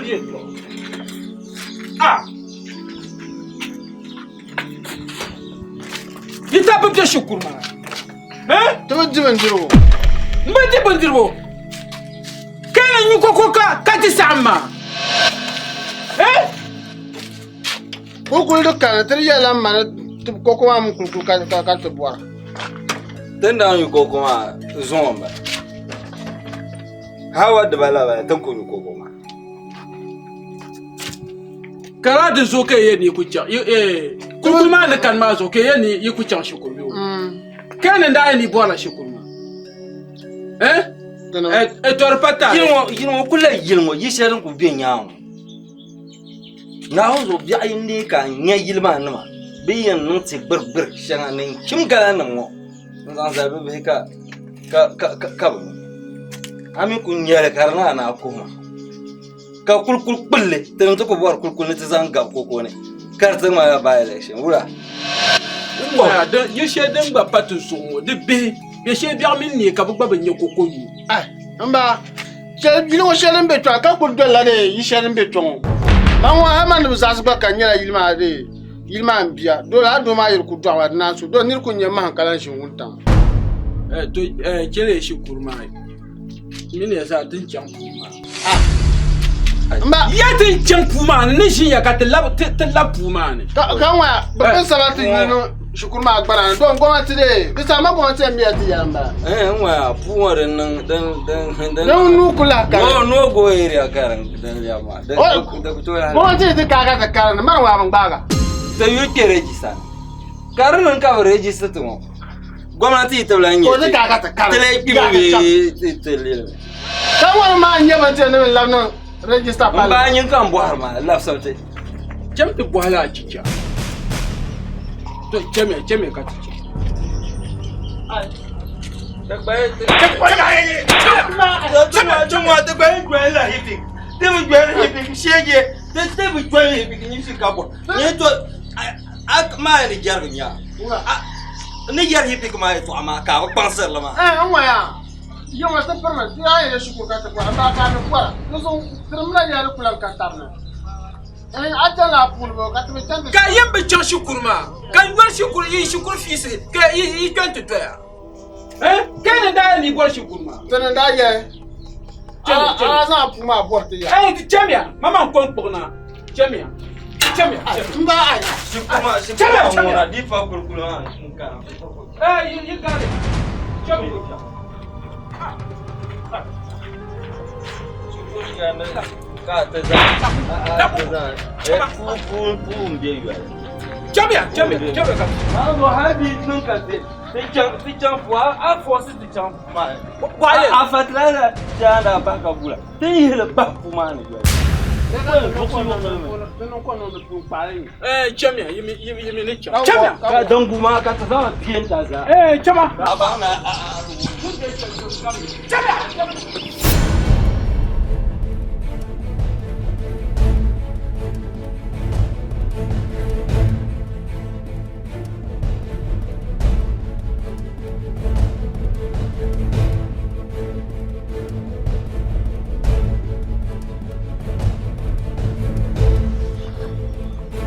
di yɛltɔɣa. Ah! Yi ta bi bɛ shikuru maa. Eh? Ti bi di bindirigu. N bi di bindirigu. Ka ni nyu koko ka ka ti saɣim maa. Eh? Kuli kuli di kani ti di yɛlila m ma ni ti koko maa mini kuli kuli ka ka ka ti bɔra. Ti ni daa nyu koko maa zuŋɔ m-bala. Hawa dibala bala ti ni ku nyu koko maa. Kara di zuɣu ka yi yɛn ni yi ku chaŋ kulikuli maa ni kani maa zuɣu ka yi yɛn ni yi ku chaŋ shikuru bee ka ni daa yɛn ni yi bɔrila shikuru maa eh tɔri pa taali yili ŋɔ yili ŋɔ kuli la yili ŋɔ yi shɛli din kuli bɛ nyaanŋa ŋɔ Naawuni zuɣu biɛɣu yi neei ka n nya yili maa nima bɛ yɛn niŋ ti gbirigbiri shɛŋa ni n chim gala nim ŋɔ n zaŋ zali bɛ bihi ka ka ka ka bi a mi ku nyɛli ka di naa naa kuhi ma ka kulikuli kpulli ti ni ti ku bɔri kulikuli ni ti zaŋ gabi koko ni ka di ti ŋmanila by election wula. Yili shɛli din gba pa ti zuɣu ŋɔ di bihi bɛ shɛli biɛɣu mini neei ka bɛ gba bi nya koko nyu. M ba, yili ŋɔ shɛli din be kpɛŋɔ ka kuli dolila dee yili shɛli din be kpɛŋɔ. Man ŋɔ hali man ni bi zaɣisi gba ka n nyɛla yili maa dee yili maa m bia. Doo lala doo maa yili ku dɔɣi ma di naan su doo niri ku nya mahim ka lan ʒini wuntaŋ. To chɛliya shikuru maa. Mini ya zaa ti ni chaŋ puu maa. Mba. Ya ti ni chaŋ puu maa ni ni ʒinya ka ti lab ti ti lab puu maa ni. Ka ka ŋɔ bi pun saba ti yuli niŋ shikuru maa gbana ni don gomnati dee di saha ma gomnati yɛn miya ti yɛli m-bala. Eh n ŋɔ puu ŋɔ din niŋ din din din. Din nuu ku lahi kani. No no go area ka din din lɛbi maa. Di di ku tooi lahi. Gomnati yi ti kaai ka ti karindi mani ŋɔ a bi gbaaga. Ti yuli kpe register ni. Ka di niŋ ka bi register ti ŋɔ. Gomnati yi ti bi lahi nyɛ Ka o ti kaai ka ti kari. Ti lahi kpimi bee ti ti lili. Ka ŋɔni maa n-nyɛ bini ti yɛn ni bɛ labi niŋ register palli. M baa nyin ka m bɔhiri maa labisimi ti. Cham ti bɔhila a chicha. To chamiya chamiya ka ti chaŋ. Maa ni jɛrigi nya ni yɛri hipik maa yɛtɔɣa maa ka a bi kpaŋsiri li maa. N ŋɔya yiŋɔ ti pirimi ti yaa yɛli shikuru ka ti bɔra m ka ni bɔra di zuɣu tirimla yɛli ku lan ka tabili a chanila a puuni bɔ ka ti bi chani ti Ka yin bi chaŋ shikuru maa ka yɔri shikuru yi shikuru fiisi ka yi kpɛn ti doya eh ka ni daa yɛli ni yi bɔri shikuru maa. Ti ni daa yɛli a zaŋ a puu maa bɔri ti ya. Ɛɛ ti chamiya mama n ko n kpuɣi na chamiya chamiya M ba ai. Chamiya chamiya. Di fa kulikuli maa n kana. Ɛɛ yi yi gari chamiya. Ka ti zaŋ ti zaŋ puu puu puu n bɛ yoli. Chamiya chamiya chamiya ka. Maa zuɣu hali bi niŋ ka ti ti chaŋ ti chaŋ puu a fɔɔsi ti chaŋ puu maa ni. Bɔɣili. A fertilizer shɛŋa daa bahi ka bula ti yihili bahi puu maa ni yoli. Ɛɛ chamiya yi mi yi mi ni chaŋ. Chamiya. Ka dingu maa ka ti zaŋ piɛnta zaa. Ɛɛ chama. A baŋ na a. Chamiya.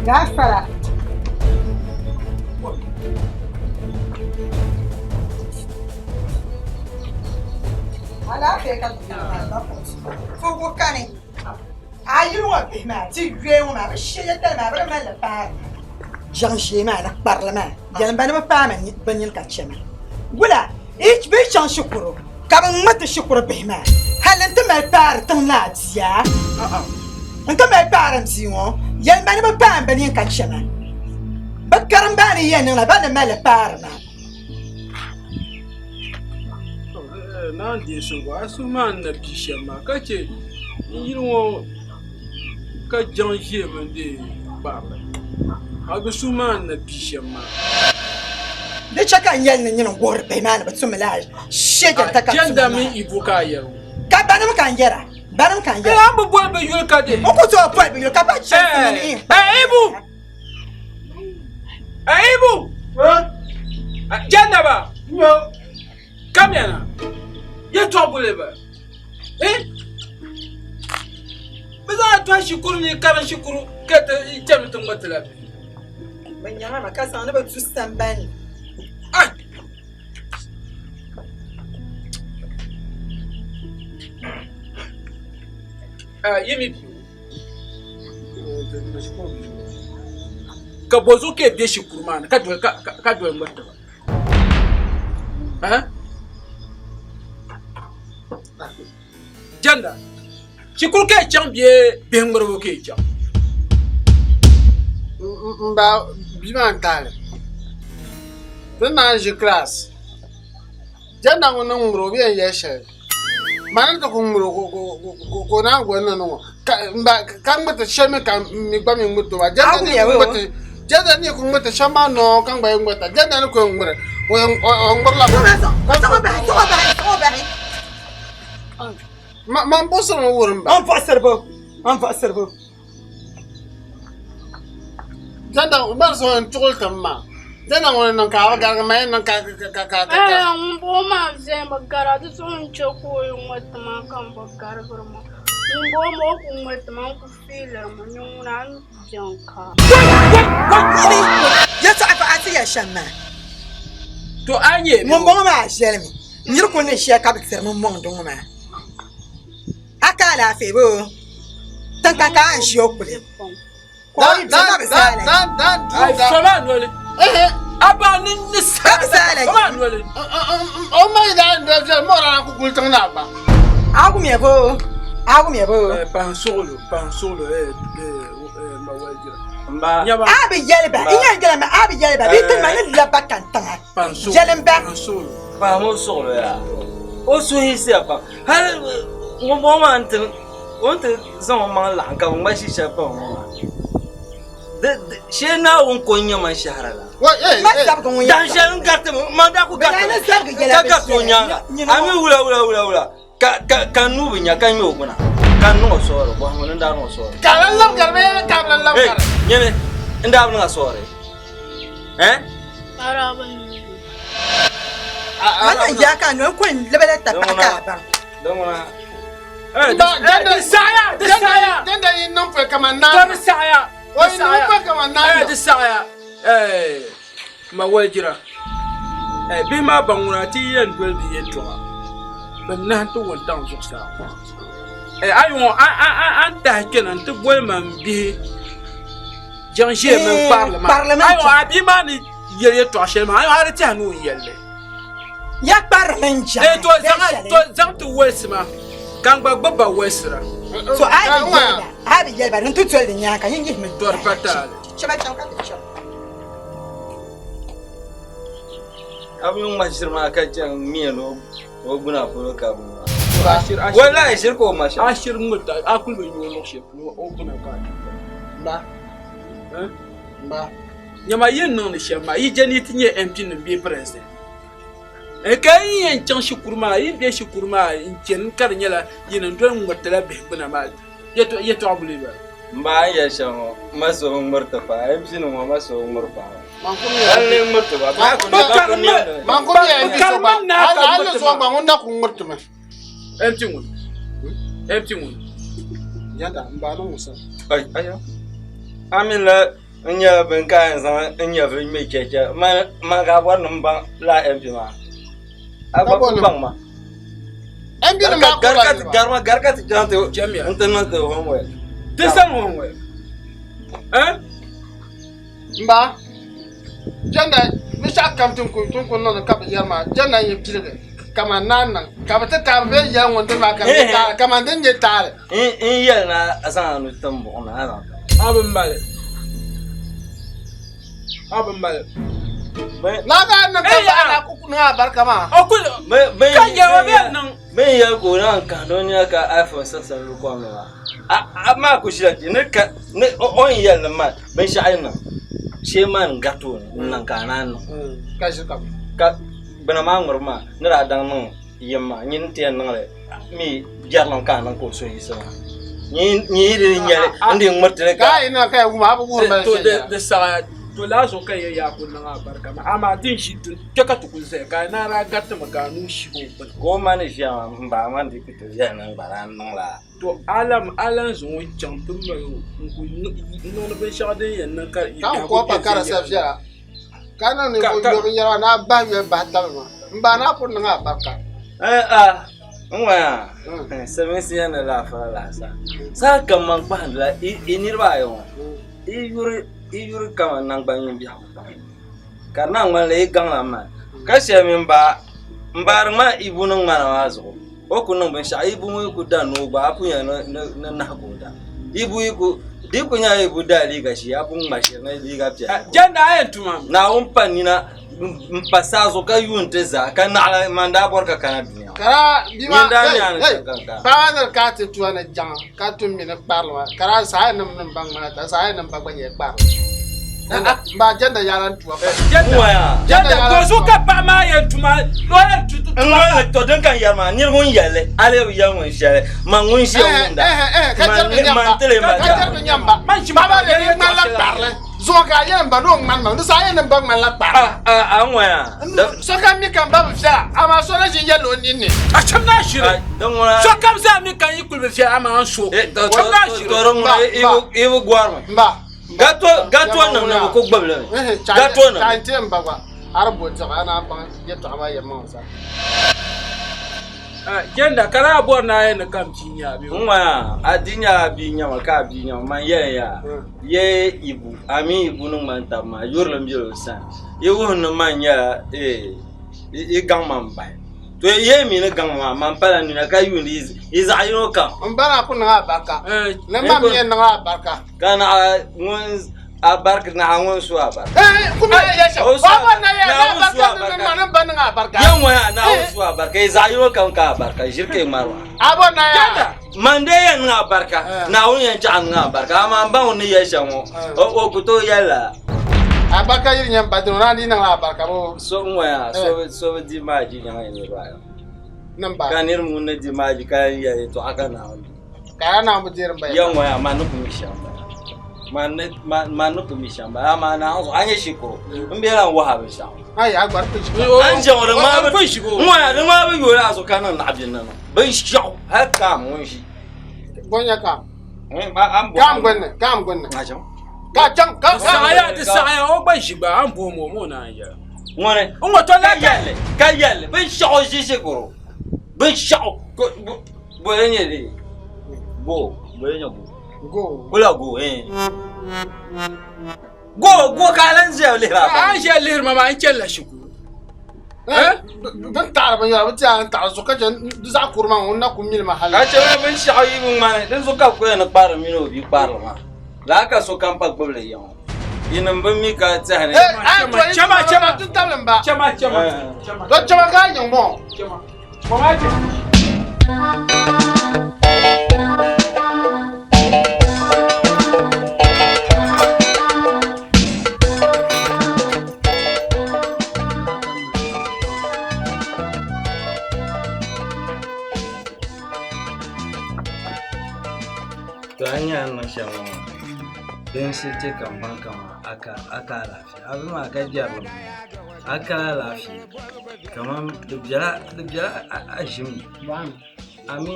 Gafara. Alaafee ka fugu kani a yili ŋɔ bihi maa ti yɔɛ ŋɔ maa bi shɛya tali maa bi di malli paari ʒiɛŋ ʒee maa ni kparili maa yɛlim ba ni bi paai ma bi nini ka chɛ ma wula bɛ yi chaŋ shikuru ka bɛ ŋma ti shikuru bihi maa hali n ti mali paari tiŋ naa bia n ti mali paari n bia ŋɔ yɛlim ba ni bɛ paai bɛ nini ka chɛ ma bɛ karimba ni yɛn niŋla ba ni mali paari ma. Naa Dinsuŋgu a suhu maa ni na bia shɛm maa ka chɛ n yili ŋɔ ka jaŋ ʒiɛmi n-dii kpaari li a bi suhu maa ni na bia shɛm maa. Di chɛ ka n yɛli ni nyini n-guhiri bihi maa ni bɛ tummi lala shɛjɛta ka tum Jɛnda maa. mini Ibu ka a yɛri ŋɔ. Ka banim ka n yɛra, banim ka n yɛra. Ee, a bi boli bɛ yuli ka di. N ku tooi boli bɛ yuli ka ba chɛ n mini. Ee, Ibu! Ee, Ibu! Jɛnda ba! Kamya na! Yɛtɔɣ boli ba. Ee! Bɛ zaŋ tɔhi shikuru ni karim shikuru ka ti chani ti ŋma ti la bihi. Bɛ nyaŋa ma ka zaŋ ni bɛ du sambani. Ai! Yi mi bia ka bɔzuɣu ka yi be shikuru maa ni ka doli ŋmariti ba? Jɛnda, shikuru ka yi chaŋ bee bihi ŋmaribu ka yi chaŋ? M ba bia maa n-taali. Ti ni naan ʒi kilaasi. Jɛnda ŋun ni ŋmari o bi yɛn yɛli shɛli. Mani ni ti ku ŋmari o ka o naan goli ni niŋ o. Ka ŋmiriti shɛli mi ka m mi gba mi ŋmiriti o maa. Jɛnda ni ku ŋmiriti shɛm maa noo ka n gba yɛn ŋmirita. Jɛnda ni ku yɛn ŋmiri o ŋmirila. Man buɣisiri mi wurim ba. Man buɣisiri bo, man buɣisiri bo. Jɛnda man so n tuɣili tim maa. Jɛnda ŋuni niŋ ka a bi garigi man yɛn niŋ ka ka ka ka. Ɛɛ ŋun bɔŋɔ maa viɛli bi gara di zuɣu n chɛ ka o yi ŋɔ ti ma ka n bi garigiri ma ŋun bɔŋɔ maa o ku ŋɔ ti ma n ku fiiliri mi ni ŋuna n viɛŋ ka. Yɛtɔɣa paɣa ti ya shɛm maa. To a nyɛ ŋun bɔŋɔ maa viɛli mi. Niri kuli ni shɛli ka bi tirimi mɔŋdi ŋɔ maa a ka alaafee bee o tiŋ ka ka a ni ʒi o kuli ka o yi bɛ ka bi zaa la Ai fama noli. A ba ni ni sa. Ka bi zaa la Fama noli. O ma yi daa doli viɛli mɔri a ku kuli tiŋ na gba. A wumya boo a wumya boo Pahin suɣulo pahin suɣulo ma walijira. Mba. Nyaba. A bi yɛli ba n yɛn yɛli ma a bi yɛli ba bee ti ma ni laba kantiŋa Pahin suɣulo. Yɛlim ba. Pahin suɣulo. Paɣa ŋɔ suɣulo yaa o suhu yiɣisiya pam hali ŋunbɔŋɔ maa n-ti o ni ti zaŋ o maŋ laɣim ka bɛ ŋma ʒi shɛli pa ŋɔ maa shee Naawuni ko n-nyɛ man shɛhira la dahin shɛli n gariti mi man daa ku gariti ka gariti o nyaaŋa a mi wula wula wula wula ka n nuu bi nya ka ŋme o gbuna ka n niŋ o soori bɔhimi ni n daa niŋ o soori ka lan lab gari bee ka bi lan lab gari nyami n daa bi niŋ a soori eh Mana ya ka no ko lebele ta pa ka ba. Di saɣaya di saɣaya. Denda yi niŋ pɛ kaman naa. To di saɣaya. O yi niŋ pɛ kaman naa. Di saɣaya. Ma walijira. Bihi maa ba ŋuna ti yɛn doli bɛ yɛltɔɣa bɛ nahi ti wuntaŋ zuɣusaa. A yi ŋɔ a ni tahi kpɛna nti boli man bihi jaŋ ʒee mini kparili maa. A yi ŋɔ a bia maa ni yɛli yɛltɔɣa shɛli maa a yi ŋɔ a di tɛhi ni o ni yɛli li. Ya kparili mini jaŋ. To zaŋ ti wolisi ma ka n gba gbubi ba wolisira. To a bi yɛli ba din ti doli di nyaaŋa ka nyin yihimi. To di pa taali. Chɛ ba chaŋ ka ti chaŋ. A bi ŋma ʒiri maa ka chɛ n-ŋme ni o gbuna polo ka bi ŋma. Wallahi ʒiri ka o ŋma shɛm. A shiri ŋmirita a kuli bi nya o luɣ shɛli polo o gbuna ka a ti Mba. Mba. Nyama yi ni niŋdi shɛm maa yi je ni yi ti nyɛ MP nim bee president. Ka yi yɛn chaŋ shikuru maa yi be shikuru maa n-chani ka di nyɛla yi ni doli ŋmiritila bihi gbuna maa yɛtɔɣa buli bala. M ba a ni yɛli shɛm ŋɔ m ma so bi ŋmiri ti fa MP nim ŋɔ m ma so bi ŋmiri fa hali ni ŋmiri ti ba Man kum yɛ MP so gba hali ni so gba ŋun na ku ŋmiri ti mi. MP ŋun MP ŋun. Yɛda m ba ni ŋun sa. Ai aya a mi la n nyɛla bini ka yɛn zaŋ n nyɛvili ŋmɛ chɛchɛ man ka a bɔri ni m baŋ lala MP maa a gba ku baŋ ma. MP nim maa kɔba ni ba. Garima gari ka ti chaŋ ti n ti niŋ ti homework. Ti sani homework. Eh? Mba jɛnda binshɛɣu kam ti ni ku niŋdi ka bi yɛri maa jɛnda n-yi piligi kaman naan niŋ ka bɛ ti taai bɛ yɛli ŋun dini maa ka di nyɛ taali kaman din nyɛ taali. N yɛli ni a zaŋ a nuu tim buɣim ni a zaŋ tim. A bi mali. A bi mali. Naa ka a niŋ ka bahi na ku niŋ a barika maa. O kuli ka yɛli o bɛ niŋ. Bɛ ni yɛli ka o naan kahindi o nina ka iPhone 6 n lu kom ni maa a maa ku ʒila kpe ni ka ni o ni yɛli ni man binshɛɣu yi niŋ shee man n gariti o ni n niŋ ka a naan niŋ ka ʒiri ka ka gbuna maa ŋmiribu maa ni daa daŋ niŋ yim maa nyini ti yɛn niŋli mi jɛrilim ka a niŋ ka o suhu yiɣisi maa nyi yi di nyɛli n di ŋmiriti li ka a yi niŋ ka yi wum a bi wuhiri mali To di saɣaya. To laa zuɣu ka yɛn yaa ku niŋ a barika maa amaa ti ni ʒi kpe ka ti ku zaya ka a naan daa gariti mi ka a nuu shigi o gbuni. Ka o ma ni ʒiya maa m ba man di ku tooi ʒiya niŋ gba daa niŋ laa. To a lan a lan zaŋ o chaŋ ti mali o n-ku niŋdi binshɛɣu din yɛn niŋ ka Ka n kɔhi pa ka di sa viɛla, ka niŋ ninvuɣ yɔbu binyɛra ni a bahi yoli bahi tabili ma. M ba, a ku niŋ a barika. A n ŋɔya silimiinsi yɛn ni laafara laasabu. Saha kam man kpahindila i niriba ayi ŋɔ. Yi yuri kaman naŋgban biɛhigu pam, ka di naan ŋmanila yi gaŋla m-mali. Ka shɛli mi m-ba m ba di ŋmani Ibu ni ŋmana maa zuɣu, o ku niŋ binshɛɣu Ibu ŋun yi ku da noo gba a pun yɛn ni nahi ka o da. Ibu yi ku, di yi ku nyɛla Ibu dala liiga ʒee a pun ŋma shiri ni liiga piɛlli. Jɛnda a yɛn tuma. Naawuni pa nina m-pa saa zuɣu ka yuun ti zaa, ka naɣila man daa bɔri ka kana dunia ŋɔ. Ka bia maa Nyin daa hey, nyaani hey, shɛm ka n kana. paɣa maa ni di kana ti tuha ni jaŋa ka tum mi ni kparili maa ka daa saha nim ni ba ŋmana ta saha nim ba gba nyɛla kparili. M ba jɛnda yaala n tuha pa. Jɛnda N-ŋɔya. jɛnda to zuɣu ka paɣa maa yɛn tuma o yɛn tu N ŋɔya to din ka n yɛri maa niri ŋun yɛli a lee bi yɛli ŋun shɛli man ŋun ʒiya wumda Eh, eh, eh, ka man jɛri bi man nyamba tili ma ka jɛri bi nyamba. Man ʒi ma Paɣa maa ka di yɛli ŋmanila yɛltɔɣa shɛli. kparili. Zuɣu ka a yɛn ba ni o ŋmani ma, di saha a yɛn ni ba ŋmanila kparili. A a ŋɔya. Sokam mi ka m ba bi viɛla, amaa so na ʒi n-yɛli o ninni. A cham ni a ʒiri. Din ŋuna. Sokam zaa mi ka n yi kuli bi viɛla, amaa n so. Cham ni a ʒiri. To din ŋuna i bi gɔri mi. M ba. Gato nim ni bi ku gbubi li mi. Gato nim. Ka n ti m ba gba, a di bo diɣi a naan baŋ yɛtɔɣa maa yɛlimaŋli zaa. Jɛnda, ka daa bɔri ni a yɛn ni ka m bia nya a bee? N ŋɔya, a di nyɛla a bia nyama ka a bia nyama, man yɛli ya, ye Ibu, a mini Ibu ni ŋmani taba maa, yurilim bela o sani. Yi wuhi ni man nyɛla yi gaŋ ma m-bahi. To ye mi ni gaŋ ma maa, man pala nina ka yuundi yi zaɣ yino kam. M ba naa ku niŋ a barika, ni ma mi yɛn niŋ a barika. Ka naɣ ŋun a barika, naɣ ŋun su a barika. Kum ya ya shɛm. O ba na ya na barika ni ma ni ba niŋ a barika. Ye ŋɔ ya Naawuni su a barika, yi zaɣ yino kam ka a barika, ʒiri ka yi ŋmari maa. A ba na ya. Man dee yɛn niŋ a barika, Naawuni yɛn chaɣ niŋ a barika, amaa m ba ŋun ni yɛli shɛm ŋɔ, o ku tooi yɛli lala. A barika yili nyɛ m ba dini, o naan dii niŋla a barika boo. So ŋɔ ya, so bi di maaji nyaŋ yi niriba ayi. Ni m ba. Ka nir ŋun ni di maaji ka yɛn yɛli yɛtɔɣa ka Naawuni di. Ka a naan bi deeri m ba Ya ŋɔ ya, man ni ku mi shɛm bala. Man ni ku mi shɛm bala, amaa Naawuni zuɣu, a nyɛ shikuru, m bela n wahi a binshɛɣu. Ayi, a gba di pun shikuru. A ni ʒe ŋɔ, di ŋmaai bi ŋɔ ya, di ŋmaai bi yooi a zuɣu ka niŋ naɣibihi ni niŋ binshɛɣu hali kaam ŋun ʒi. Bɔ n-nyɛ kaam? Kaam gbunni, kaam gbunni. Ka chaŋ, ka Di saɣiya, di saɣiya, o gba ʒi gba, a ni bohim o mi o naan yɛli. Ŋuni? N ŋɔ to Ka la ka yɛlli, ka yɛlli, binshɛɣu ʒi shikuru, binshɛɣu. Bo n nyɛ li? Go, bo n nyɛ go? Go. Kula go, eh. Go, go ka lan ʒiya lihiri a. A ʒiya lihiri ma maa n chɛlila shikuru. Eh? Bin taɣiri binyɛra bi tiɛha n taɣiri zuɣu ka chɛ di zaɣ kuri maa ŋun na ku mili ma hali. Ka chɛ binshaɣu yi bi ŋmani din zuɣu ka bi kuli ni kparili mini o bia kparili maa. Laa ka sokam pa gbubili ya ŋɔ. Yinim bi mi ka tɛhi ni. Chɛma chɛma Ti tabili n ba. Chɛma chɛma chɛma. To chɛma ka a yiŋ ŋɔ. Chɛma. To a nya ni niŋ shɛm ŋɔ maa din shiri chɛ ka m baŋ kaman a ka alaafee a bini maa ka jɛrili a ka alaafee kaman di bela di bela a ʒim ni a mi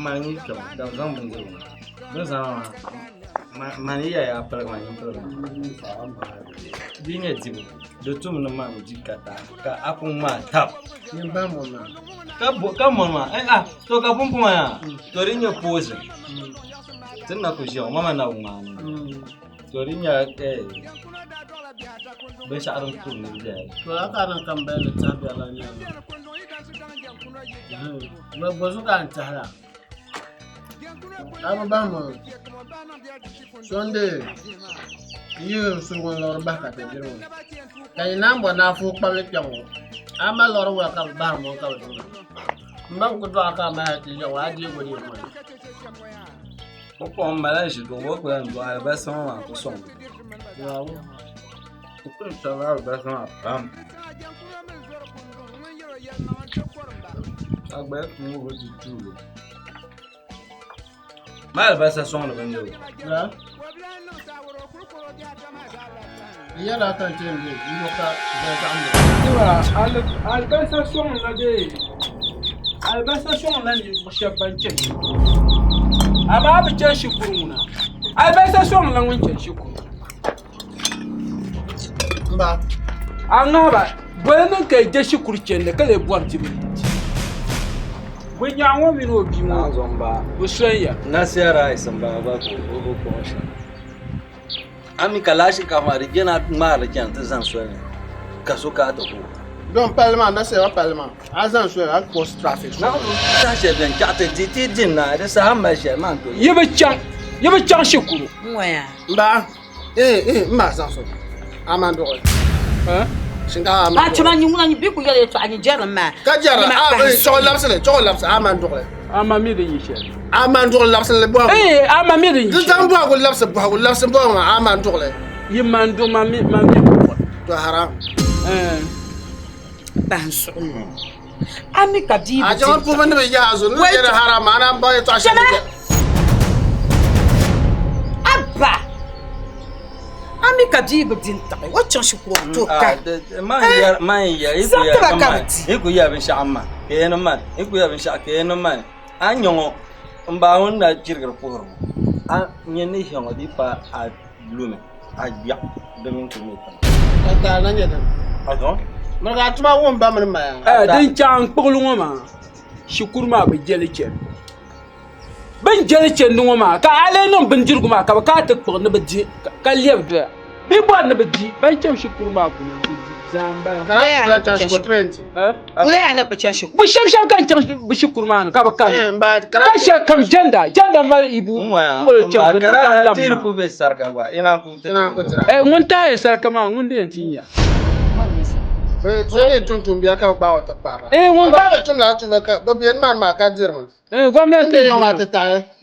mani yi kpɛm ka bi zaŋ bindirigu maa bini zaŋ maa mani yi yɛya a piligi maa nyin piligi maa di yi nyɛ dibu di tum ni man di ka taai ka a ku ŋmaai tab ka mɔri maa eh ah to ka pumpɔŋɔ yaa to di nyɛ poison ti ni na ku ʒiya ŋɔ mama na bi ŋmaai to di nyɛla eh Binshɛɣu din kuri ni bɛla. To a ka niŋ ka m bali ni tɛha biɛri la nyɛla maa. Bɔzuɣu ka n tɛhi la? A bi bahi ma so n-dee yi n surugu n liɣiri bahi ka ti diri ŋɔ ka yi naan bɔri ni a fuhi kpabili kpɛŋ ŋɔ a mali liɣiri wula ka bɛ bahiri ma ka bɛ niŋda m ba bi ku dɔɣi ka a mali hali ti ʒiya ŋɔ a deegi o deei kɔli. O kɔŋ mali ʒi duɣu o ku lahi duɣi alibarisa ŋɔ maa ku sɔŋ O ku tabi alibarisa maa pam. A gba yi ŋubi o ti tuugi. Ma alibarisa sɔŋdi bindirigu. Yɛla ka n chɛ n bɛ n ka zali Alibarisa sɔŋ la dee alibarisa sɔŋ la ninvuɣu shɛba ban chani shikuru amaa bi chani shikuru ŋuna alibarisa sɔŋ la ŋun chani shikuru a ŋahiba boli niŋ ka yi je shikuru chandi ka lee bɔri dibu ni di bɛ nyaɣa ŋɔ mini o bia ŋɔ bɛ soya. Nasia rice m-bala gba ka o kpuɣi shɛm. A mi ka laa shinkaafa maa di jɛna ŋmaarili chani ti zani soli ni ka so kana ti ku o. Don palli maa Nasarawa palli maa a zani soli a cross traffic. Saha shɛli bɛni chaɣ ti di ti di naai di saha mali shɛli maa n-tooi. Yi bi chaŋ yi bi chaŋ shikuru. N ŋɔya. M ba eh eh m ma zaŋ so a man duɣi. Shinkaafa a man A tuma nyi ŋuna nyi bi ku yɛli yɛltɔɣa nyi jɛrim maa. Ka jɛri a eh chɔɣu labisili chɔɣu labisi a man duɣili. A ma mi di nyɛ shɛli. A man duɣili labisili bɔhigu. Ee a ma mi di nyɛ Di zaŋ bɔhigu labisi bɔhigu labisi bɔhigu maa a man duɣili. Yi man duɣi ma mi ma mi duɣili. To haram. Eh. Bahi n suɣu ŋɔ. A mi ka bia A bi chaŋ di pubu ni bi yaha zuɣu ni bi yɛli haram a naan baŋ yɛltɔɣa shɛli. Abba! A mi ka bia bi di n-taɣi o chaŋ shikuru o tooi ka. Man yɛri Zaŋ tiba ka bi di. yi ku yɛri binshɛɣu m ma ka yi ni mani yi ku yɛri binshɛɣu ka yi ni mani a ni nya ŋɔ m ba ŋun na chirigiri puhiri ŋɔ a nya ni ʒiya ŋɔ di yi pa a lumi a gbiɛɣu di mini ku nyɛ tiŋa. Ka taali na nyɛ dini? A zuɣu? Miri ka a tuma wum ba mini ma yaa. Din chaŋ n kpuɣili ŋɔ maa shikuru maa bi jɛli chɛni. Bɛ ni jɛli chɛndi ŋɔ maa ka a lee niŋ bindirigu maa ka bɛ kana ti kpuɣi ni bɛ di ka lɛbi doya bɛ bɔri ni bɛ di ban chani shikuru maa kuli nti di zaa m-bala. Bɛ shɛba shɛba ka n chaŋ bɛ shikuru maa ni ka bɛ kani ka shɛli kam jɛnda jɛnda mali ibu m-boli chaŋ bɛ ni ka lam maa. Ŋun tahi sarika maa ŋun di yɛn ti nya.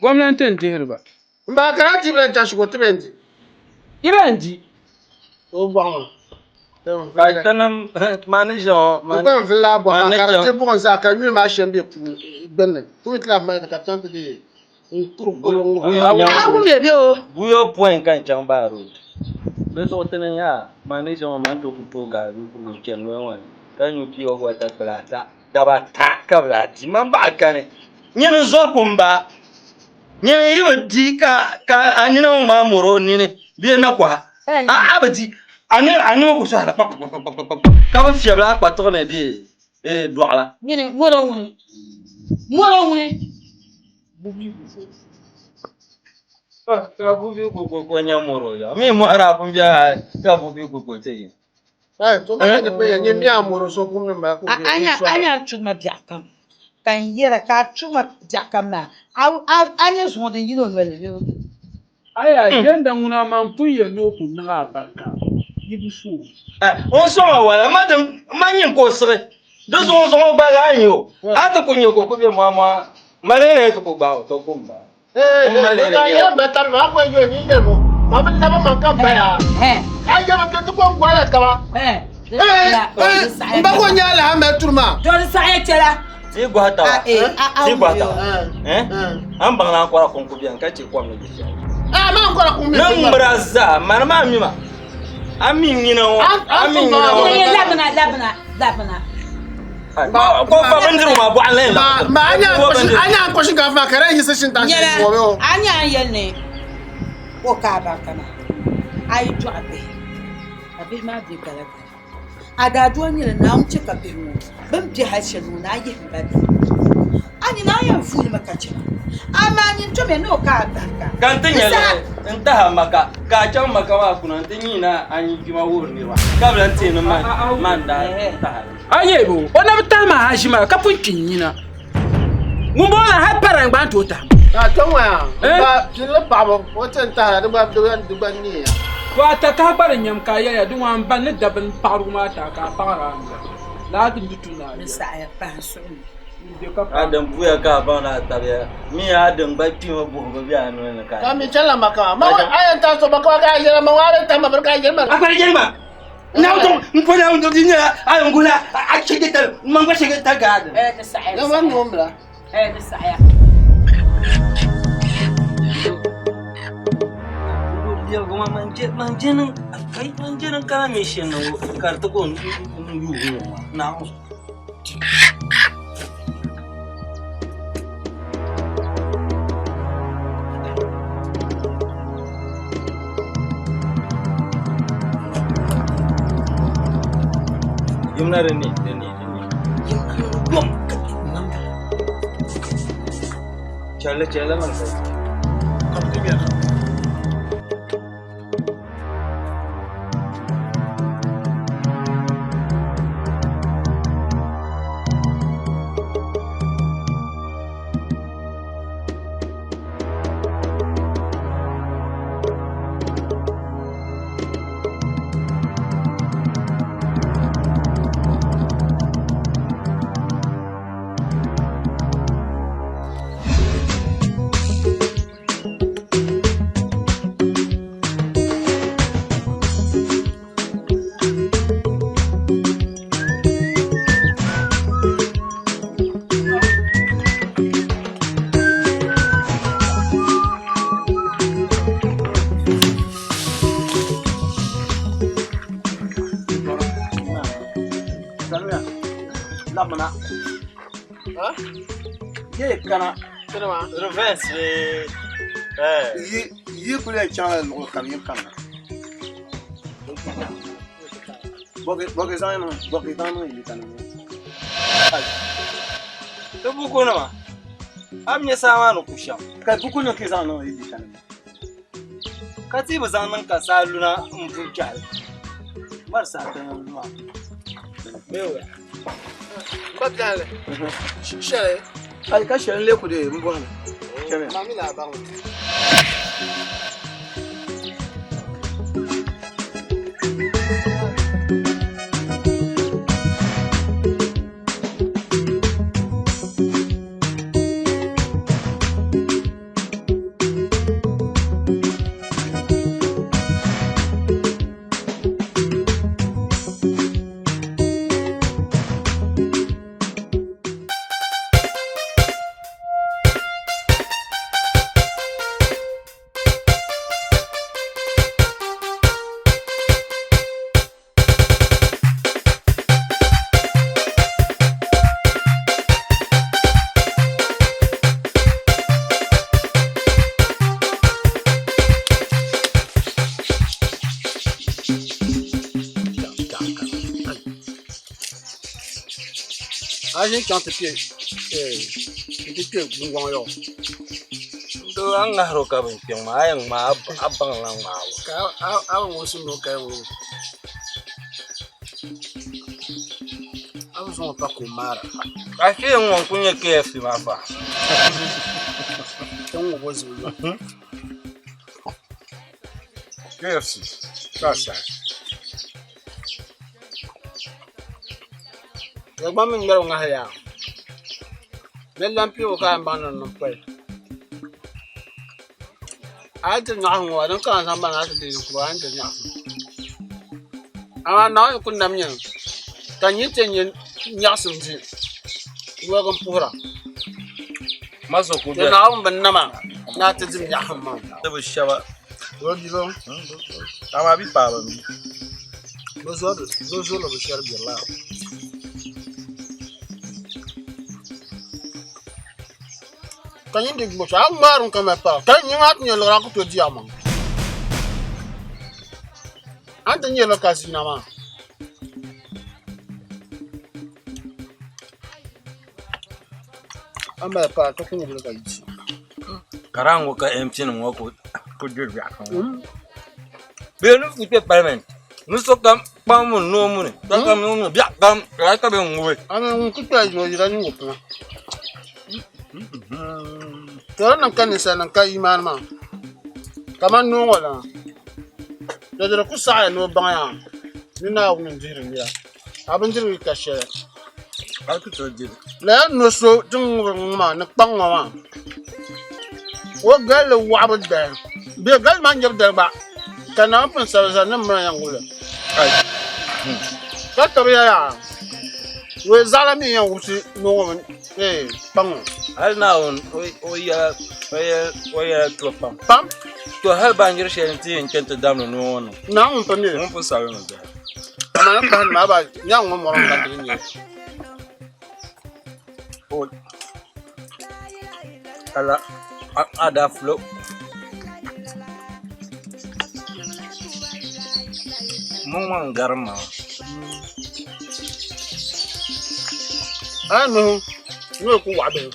Gomnanti n dihiri ba. Yi bɛn di. Buyopɔin ka n chaŋ Bar Road di zuɣu ti ni nya man ni ʒiya ŋɔ man ti ku tooi gari n chani noli ŋɔ ni ka nyu pure water kpila ata daba ata ka bi daa di man baɣa kani nyini n zɔri kum ba nyini yi bi di ka a nina ŋɔ maa mɔri o nini bee nakɔha a bi di a nini ku sɔhila kpakpakpakpa ka bi fiɛbila a kpatiɣi ni bee dɔɣila. Nyini mɔri o ŋuni mɔri o ŋuni. Ka bubi koko ko nya moro ya. Mi mɔra pun bia ka bubi koko te yi. A nya tuma biɛɣu kam ka n yɛra ka a tuma biɛɣu kam maa a nya zuŋɔ din yina o noli ni. Aya jɛnda ŋuna man pun yɛli ni o ku niŋ a barika yi bi su o. O ni sɔŋ a wala ma din ma nyin ka o siɣi di zuɣu zuɣu gba zaa n-nyɛ o. A ti ku nya ka o ku be mɔɣimɔɣi mali ni ti ku gbaai o to kum ba. Ti gɔhi taba, ti gɔhi taba, a ni baŋ ni ankɔra kuŋ ku beni ka chɛ kom ni be shɛli. Niŋ mira zaa, mani maa mi ma, a mi nyina ŋɔ, a mi nyina ŋɔ. Labina, labina, labina. Ko fa bindirigu maa bɔɣili la Nyɛla a nya a ni yɛli ni o ka a barika maa, a yi dɔɣi bihi ka bihi maa be galagala. A daadua nyɛla Naawuni chɛ ka bihi ŋɔ bɛ ni be hal shɛli ŋɔ ni a yihim ba di ni. A ni naan yɛn vuui li mi ka chɛ ba, amaa nyin tomiya ni o ka a barika. Ka n ti nya li n-tahi a Maka, ka a chaŋ Maka maa kuna nti nyiina a nyikpima wuhiri niriba, ka bi lan teei ni man daa tahi a li. A nyɛ bo, o na bi tahi ma haji maa ka pun kpi n nyina. Ŋumbɔŋɔ la hali parang gba n tooi tahi ma. Ka kpɛŋ ŋɔ yaa, n ba pilli paɣaba, o ti n tahi di gba di gba neeya. To a takahi gba di nyam ka a yɛliya di ŋɔ a ni ba ni da bini paɣirigu maa tahi ka a paɣiri a noli. Lala di ni tu ni a Di yɛli. saɣiya pahi n suhu ni. N be ka A paɣiri. din buya ka a baŋ ni a tabiya mi a din gba kpimi buhibu be a noli ni ka a Ka mi chanila Maka maa. Ma a yɛn tahi so Maka maa ka a yɛli ma ŋɔ a di tahi ma bini ka a yɛli ma. A gba di yɛli ma. Naawuni n po Naawuni di nyɛla a yɛn guhila a chɛge tali man gba chɛge tali ka a dini. Eh, di saɣiya, di Naawuni saɣiya. noon bila. Eh, di saɣiya. Man je man je niŋ Kai n je din kana mini shɛli na ŋɔ ka di ti ka o yuugi ŋɔ maa Naawuni zuɣu. Yimna din ne din ne din ne yimna yom ka namda chɛli chɛli man ka Ka bi ti bɛni. Labina. Ha? Ye kana. Kini maa. Reverse bee eh. Yi yi kuli yɛn chaŋla luɣuli kam yi kanna. Bɔki zaŋ niŋ bɔki zaŋ niŋ yi kanna. Ti bukunima a mi nyɛ saa maa ni ku shɛm. Ka bukunima ka yi zaŋ niŋ yi kanna. Ka ti bi zaŋ niŋ ka saa luna m-pu kpɛhili. Mari saa ti niŋ maa. Bee waya. Ba biɛhili. Shɛli. Ayi ka shɛli n-lee ku dee m bɔhimi. Chɛliya. Maa mi ni a baŋ li. A ʒini chaŋ ti kpe nti kpe gungɔŋ yɔ. Do a ŋahiri o ka bin kpiɔŋ maa a yɛn ŋmaa a baŋla ŋmaabu. Ka a bi ŋusi ni o kali ŋɔ a bi zaŋ o pa ka o maara. A shee ŋɔ n-kuli nyɛ KFC maa fa. Ti ŋub o zuɣu yɔ. KFC ka a sahi. Ya gba mi ŋmɛri ŋahi yaa. Ni lan piibu ka a yɛn baŋ ni niŋ pɔi. A yi diri nyaɣisim ŋɔ, din kana sambani a ti deei ninkurigu a ni diri nyaɣisim. Amaa Naawuni ku nam nyini ka nyin ti yɛn nya nyaɣisim di woligi m-puhira. Maso ku Ti Naawuni bi nama ni a ti dim nyaɣisim maa. Ti bi shɛba. O di lo. Amaa bi paai ba mi. Bɛ zɔrila bɛ shɛri biɛri laa. Ka nyin di gbubi a ŋmaarim ka mali paɣa ka nyin a ti nyɛ liɣiri a ku tooi di a maŋ. A ni ti nyɛ li ka zina maa. A mali paɣa ti ku ŋubili ka yi di. Karaŋ ŋɔ ka MP nim ŋɔ ku diri biɛɣu kam ŋɔ. Bee ni ku kpɛ parliament ni sokam kpaŋ muni noo muni sokam noo muni biɛɣu kam ka ka bɛ ŋubi. A mi ŋun ku kpɛla yino yira nyingo pina. To di niŋ ka ninsalinim ka imaani maa kamani noo ŋɔ lana. To di di ku saɣiya ni o baŋya ni Naawuni n-dihiri nira. A bindirigu yi ka shɛli. A ku tooi di li. Lala no so din ŋubiri ŋɔ maa ni kpaŋ ŋɔ maa, o galli wɔɣibu dali bee galli maa nyɛbu dali gba ka Naawuni pun sabi zali ni mini yɛn ŋubili. Ka tabiya yaa, o zaɣila mi yɛn wubisi noo ŋɔ mini kpaŋ ŋɔ. Hali Naawuni o yɛla o yɛla tuhi pam. Pam. To hali baanjiri shɛli n ti yɛn kpɛ n-ti damdi noo ŋɔ niŋ. Naa ŋun pa mi li. Ŋun pun sabili mi zaa. Amaa ni kpahi maa ba nyaŋ ŋɔ mɔri n-ka ti nyɛ. O ala a daa fulo. Ŋɔ maa n garim maa. A nuhi ni o ku waɣa bihi.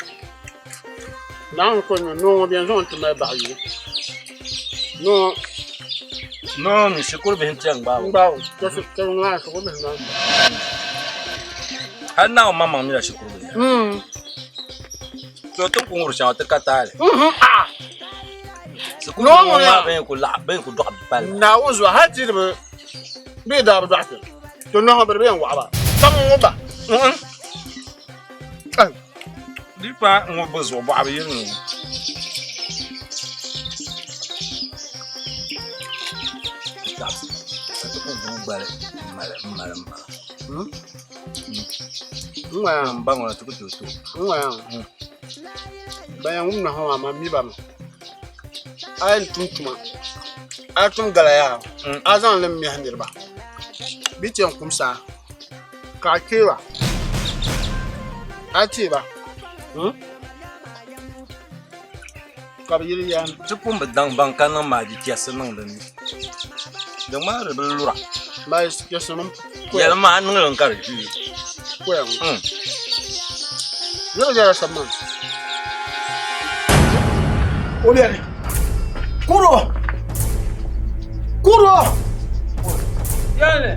Naawuni ko nyɛ noo ŋɔ bɛn zaŋ ti mali baɣa yuli. Noo Noo mi shikuru bihi n-ti yɛn gbaai o. N gbaai o. Ka ŋɔ maa shikuru bihi maa. Hali Naawuni maŋmaŋ mila shikuru bihi. To ti ni ku ŋuri shɛŋa ti ka taali. Shikuru bihi ŋɔ maa bɛn ku laɣim bɛn ku dɔɣi palli. Naawuni zuɣu hali ti di bi bɛ daa bi dɔɣi ti. To nɔhi bi di bɛ yɛn waɣa ba. Ka ŋun ŋɔ ba. Di pa ŋɔ bi zuɣu bɔɣa bi yiri ŋɔ. Ka ti ku guui gbali m-mali m-mali m-mali. M ba ŋɔ na ti ku tooi tooi. Ban yɛn wum nɔhi maa man mi ba mi. A yɛn tum tuma a tum gala yaa a zaŋ li miɛhi niriba bɛ ti yɛn kumsi a ka a kpee ba a teei ba ka bɛ yili yɛn Ti pun bi daŋ baŋ ka niŋ maaji chɛsi niŋ di ni. Di ŋmaari bi lura. Maaji chɛsi niŋ koya. Yɛli ma a niŋ li ka di kpi. Koya ŋɔ. Yɛli yɛla shɛm maa. O bɛni. Kuro! Kuro! Yɛli.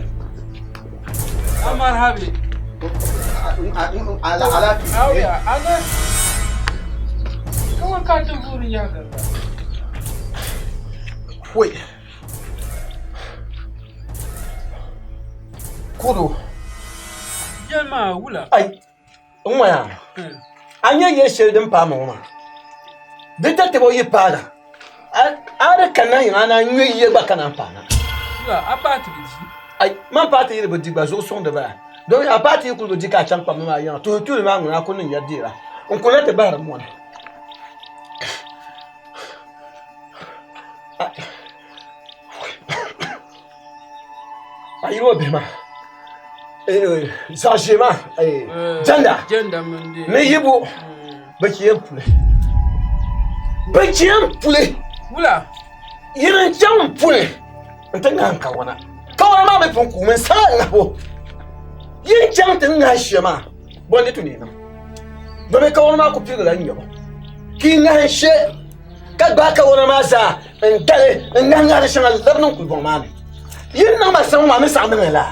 Marhabi. Ala ala Auya, aga. Kama ka ti vuri yaga. Wai. Kuro. Yɛlima wula. Ai, n ŋɔya. A nyɛ yɛl shɛli din paai ma ŋɔ maa. Di tatabo yi paana, a di kanna yiŋa a naan ŋme yiya gba ka naan paana. Wula, a paai ti bi di? Ai, man paai ti yi di bi di gba zuɣu suŋdi bala. Domi a paai ti yi kuli bi di ka a chaŋ kpambi maa yiŋa, tuhi tuuli maa ŋuna a ku niŋ ya deera. N kuli na ti bahiri mɔni. A yili o bihi maa zaɣ ʒiɛ maa jɛnda ni yibo bi chɛ n puli bi chɛ n puli yini n chɛŋ n puli n ti ŋahi n kawana kawana maa mi pun kuumi n sala ŋahibu yi n chɛŋ ti ŋahi shɛ maa bo n di tu ni niŋ domi kawana maa ku pirigila n nyɛbo ka yi ŋahi shɛ ka gbaai kawana maa zaa n dali n ŋahi ŋahi di shɛŋa labi niŋ kulibɔŋ maa ni yi ni niŋ ma saŋ maa mi saɣim niŋ la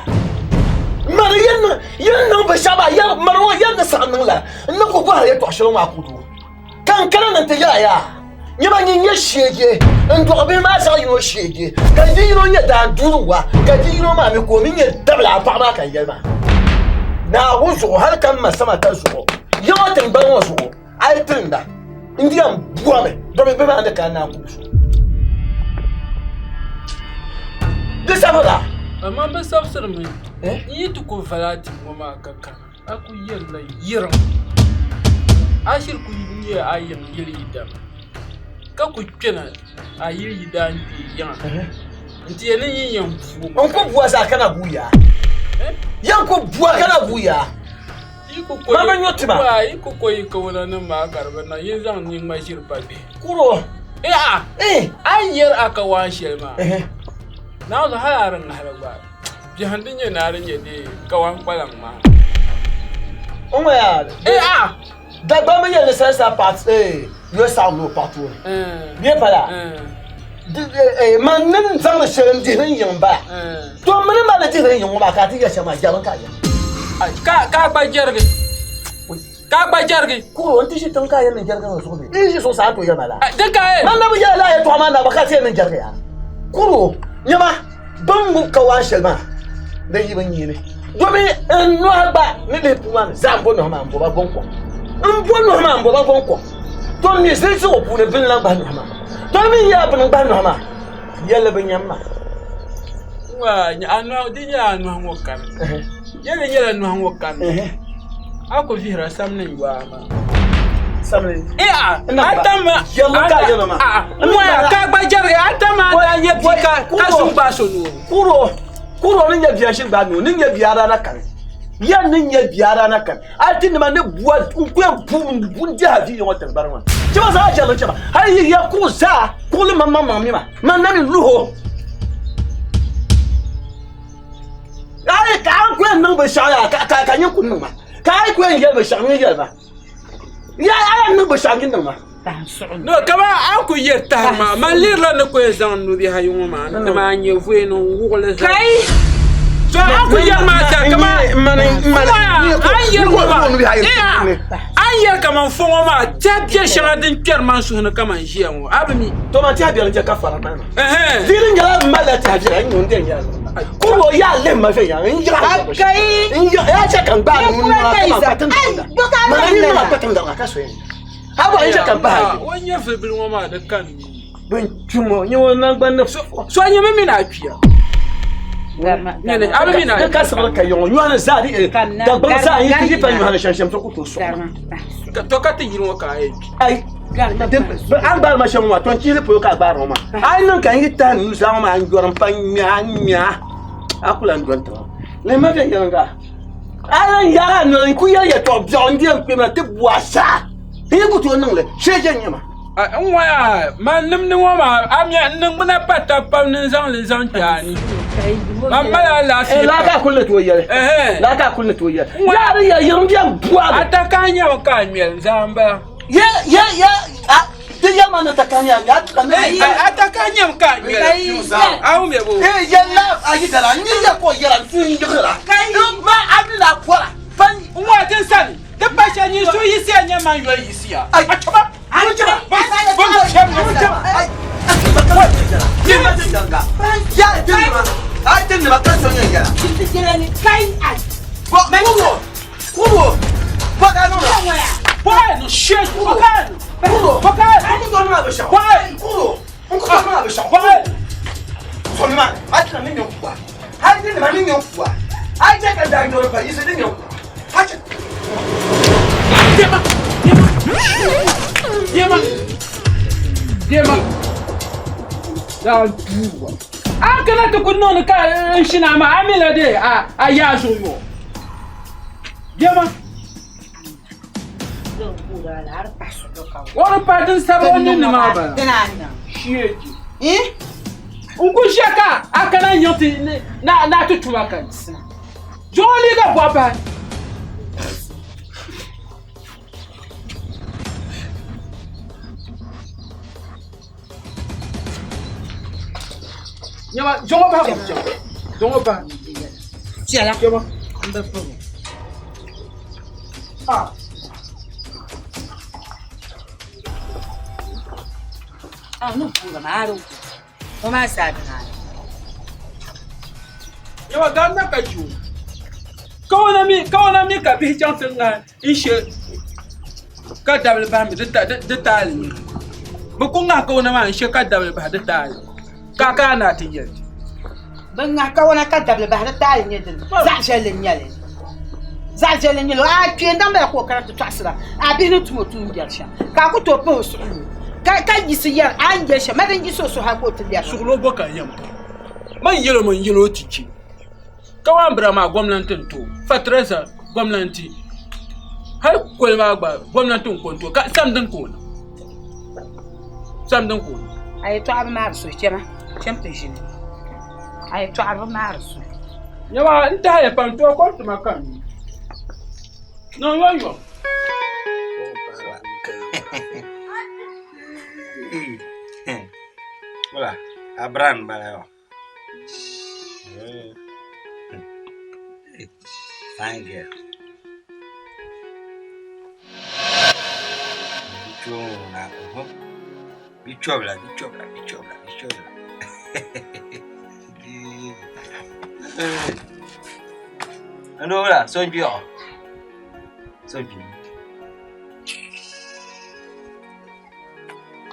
mani yi ni niŋ binshɛɣu maa yɛli mani ŋɔ yɛli ni saɣim niŋ la n ni ku bɔhiri yɛltɔɣa shɛli maa ku doo ka n kana ni n ti yɛla yaa nyɛma nyin nyɛ sheege n dɔɣi bihi maa zaɣ yino sheege ka di yino nyɛ daanduuri wa ka di yino maa mi ka o mi nyɛ dabila a paɣa maa ka n yɛli maa Naawuni zuɣu hali ka n ma sama ta zuɣu yiŋɔ tiŋgbani ŋɔ zuɣu A yi tirinda, n di yɛn bɔmi domi bɛ maa ni ka naan ku so. Di sabira. Amaa bɛ sabisirimi n yi ti ku vala a tim ŋɔ maa ka kana, a ku yɛlila yiriŋ. A shiri ku nyɛ a yiŋ yili yidana, ka ku kpɛna a yili yidaankpee yiŋa nti yɛli ni yi yɛn buo ma. N ku bua zaa ka na guuya. Yɛn ku bua ka na guuya. Mama nyo tima. Yi ku ko yi kawuna nim maa ka di bi niŋ yi zaŋ niŋma ʒiri pa bihi. Kuro. Eh a. Eh. A yi yɛri a kawaan shɛli maa. Naawuni hali a di ŋahili gba. Biɛhim di nyɛ ni a di nyɛ dee kawaan kpalaŋ maa. O ŋɔ yaa. Eh a. Dagbamba yɛli ni salisa paɣa eh yo saɣim ni o paɣa tooni. Bɛ pala. Man ni zaŋdi shɛli n dihiri n yiŋ bala. To mini mali dihiri n yiŋ ŋɔ maa ka a ti yɛli shɛm maa jɛrim ka a yɛli. Ka a gba jɛrigi. Ka a gba jɛrigi. Kuro n ti ʒi tiŋ ka a yɛli ni jɛrigi ŋɔ zuɣu bee? N ʒi zuɣusaa a tooi yɛli ma laa. Di ka Man na bi yɛli lala yɛltɔɣa maa na gba ka a ti yɛli ni jɛrigi yaa. Kuro nyama bɛ ni ŋub kawaan shɛli maa di yi bi nyiini domi n nɔhi gba ni lihi puu maa ni zaa n bo nɔhi maa n bo ba gɔŋkɔŋ n bo nɔhi maa n bo ba gɔŋkɔŋ to mi zilisi ŋɔ puuni bini lan gbahi nɔhi maa to mi yɛla bini gbahi nɔhi maa yɛlli bi nyam ma. Di nyɛla a nɔhi ŋɔ kani yɛlli nyɛla nɔhi ŋɔ kani a ku vihira samli n-yɔa maa. Samli. Iya, Ina ba. atama. Yɛlli ka yɛlli ma. N ka gba jɛrigi atama daa nyɛ bia ka sun gbaai so nuu. Kuro kuro ni nyɛ bia shiri gbaai nuu ni nyɛ bia daa kani. Ya ni nyɛ bia daa kani. A ti nima ni bua n ku yɛn bu n dihi a viiyo ŋɔ tiŋgbani ŋɔ. Chɛma zaa jɛrili chɛma. Hali yi ya kuɣu zaa kuɣuli man maŋ maŋ mi ma. Man na mi luho. Hali ka a ku yɛn niŋ binshɛɣu yaa ka ka nyɛ ku niŋ ma. Ka a ku yɛn yɛli binshɛɣu n yɛli ma. Ya a yɛn niŋ binshɛɣu n niŋ ma. No, kama a ku yɛri tahiri maa, man lihirila ni ku yɛn zaŋ nubihi ayi ŋɔ maa ni maa nyɛ voyi ni n wuɣili zali. Kai! So a ku yɛri maa zaa kama a ni yɛri ŋɔ maa, a ni yɛri kaman fo ŋɔ maa tɛha biɛ shɛŋa din kpɛri man suhu ni kaman ʒiya ŋɔ, a bi mi. To man tɛha biɛri n-chɛ ka fara mali ma. Di ni nyɛla m malila tɛha biɛri, n yuun dɛn nyɛla kuro yaa lihi ma viɛnyɛla n yiɣi Kai! n yiɣi yaa chɛ ka n gbaai nuu maa ka man kpa tiŋ mana ni man kpa tiŋ ka so yɛn hali n chɛ ka n bahi O nyɛ filibili ŋɔ maa di kani. Bin kpi ŋɔ nyɛ o nangbani ni So nyɛ mi mini a kpiya. Nyɛni a bi mini a di ka siɣili ka yɔŋɔ nyɔhini zaa di Dagbaŋ zaa yi ti yi pa nyɔhini shɛm shɛm so ku tooi sɔɣi To ka ti yili ŋɔ ka a yɛn kpi. Ai a ni gbaari ma shɛm ŋɔ maa to n chihili polo ka a gbaari ŋɔ maa a yi niŋ ka n yi tahi nuu zaa ŋɔ maa n yɔri n pa ŋmɛ a ŋmɛ a a ku lahi dɔni tiŋa lihi ma viɛnyɛliŋga a lan yaagi a noli n ku yɛli yɛltɔɣa biɛɣu n di yɛn kpɛmi na ti bu a saa n yi ku tooi niŋli shee je n nyɛ ma. N ŋɔya man nimdi ŋɔ maa a mi n niŋgbuna pa tab pam ni n zaŋ li zaŋ kpe a ni man mali alaafee Laa ka a kuli ni tooi yɛli laa ka a kuli ni tooi yɛli yaa di yɛli yirim biɛni bu a A taka nyɛmi ka a ŋmɛli zaa n bala. Ye ye ye a ti yɛli ma ni taka nyɛ a ka ni A taka nyɛmi ka a ŋmɛli a wum ya bo. Eh yɛli la a yi dala n yi yɛ ka o yɛla n suhu yiɣira ma a mi la bɔra N ŋɔ ti sani ti pa shɛli nyin suhu yiɣisiya nyɛ man yoli yiɣisiya. A chɛba A kana ti ku niŋdi ka n shina maa a mi la dee a yaa zuɣu yo. Diɛma. O di pa din sabi o ninni maa bala. Shieji. N ku ʒiya ka a kana nyiŋ ti ni a ti tuma ka zuɣu liiga bɔɣu bahi. Nyama zuɣu bahi zuɣu bahi. Piɛla. Nyama. N bi puhi. Ah. Ah, no puhi ma a di o maa saa di naa. Nyama gamna ka ju. Kawana mi kawana mi ka bihi chaŋ ti ŋahi n she ka dabili bahi mi di taali ni. Bɛ ku ŋahi kawana maa n she ka dabili bahi di taali. Ka ka na ti yɛli. Bɛ ŋahi kawana ka dabili bahi di taali nyɛ dini. Zaɣ viɛlli n nyɛli. Zaɣ viɛlli n nyɛli. A kpee n-daŋ bala ka o kana ti tɔɣisira. A bihi ni tum o tuun biɛri shɛm. Ka a ku tooi pahi o suhu ni. Ka ka yiɣisi yɛri a ni yɛli shɛm. Ma din yiɣisi o suhu hali ka o ti lɛri. Suɣulo bɔ ka n yɛn pahi. Man yɛl o mi n yɛl o ti chɛ. Kawan bira maa gomnanti n-ti o. Fatireza gomnanti. Hali koli maa gba gomnanti n-ko n-ti o. Ka sam din ka o niŋ. Sam din ka o niŋ. A yɛtɔɣa bi maari suhu chɛma chɛm ti ʒini. A yɛtɔɣa bi maari suhu. Nyama n tahiya pam tooi kom tuma ka n nyu. Niŋ yomyom. Wala, Abraham bala yo. Fine girl. Bichona, oho. Bichobla, bichobla, bichobla, bichobla. Ndo wala, so nbi o. So nbi.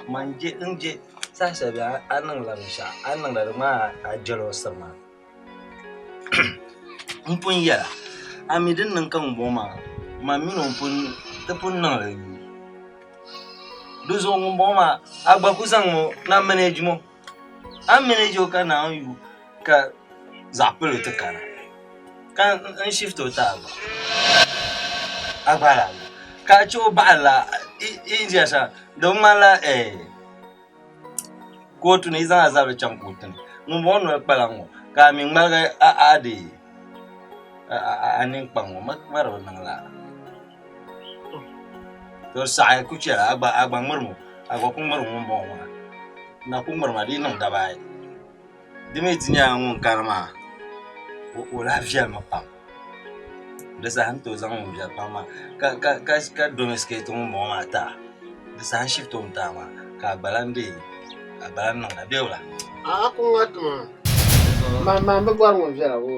Man je n je saha shɛli a niŋla binshɛɣu a niŋla di maa a jɛli o siri maa n pun yɛla a mi din niŋ ka ŋun bɔŋɔ maa man mini o ti pun niŋli Di zuɣu ŋumbɔŋɔ maa, a gba ku zaŋmi o na manage mo. A ni manage o ka naan yu ka zaɣ palo ti kana ka n shift o ti a gba. A gba lahi lu. Ka a chɛ o baɣilila India shɛŋa di bi ŋmanila kootu ni yi zaŋ a zabiri chaŋ kootu ni ŋumbɔŋɔ noli kpala ŋ-ŋɔ ka a mi ŋmaligi a deei a ninkpaŋ ŋɔ ma di bi niŋ lala. To saɣi ku chɛla a gba a gba ŋmirimi o a gba ku ŋmiri ŋumbɔŋɔ maa na ku ŋmirima di yi niŋ daba ayi di mi ti nyɛla ŋun kani maa o lahi viɛlimi pam di saha n tooi zaŋ ŋun viɛli pam maa ka domesticate ŋumbɔŋɔ maa ti a di saha n shift o mi ti a maa ka a gba lahi deei a gba lahi niŋda bee wula? A ku ŋariti maa man bi bɔri ŋun viɛla o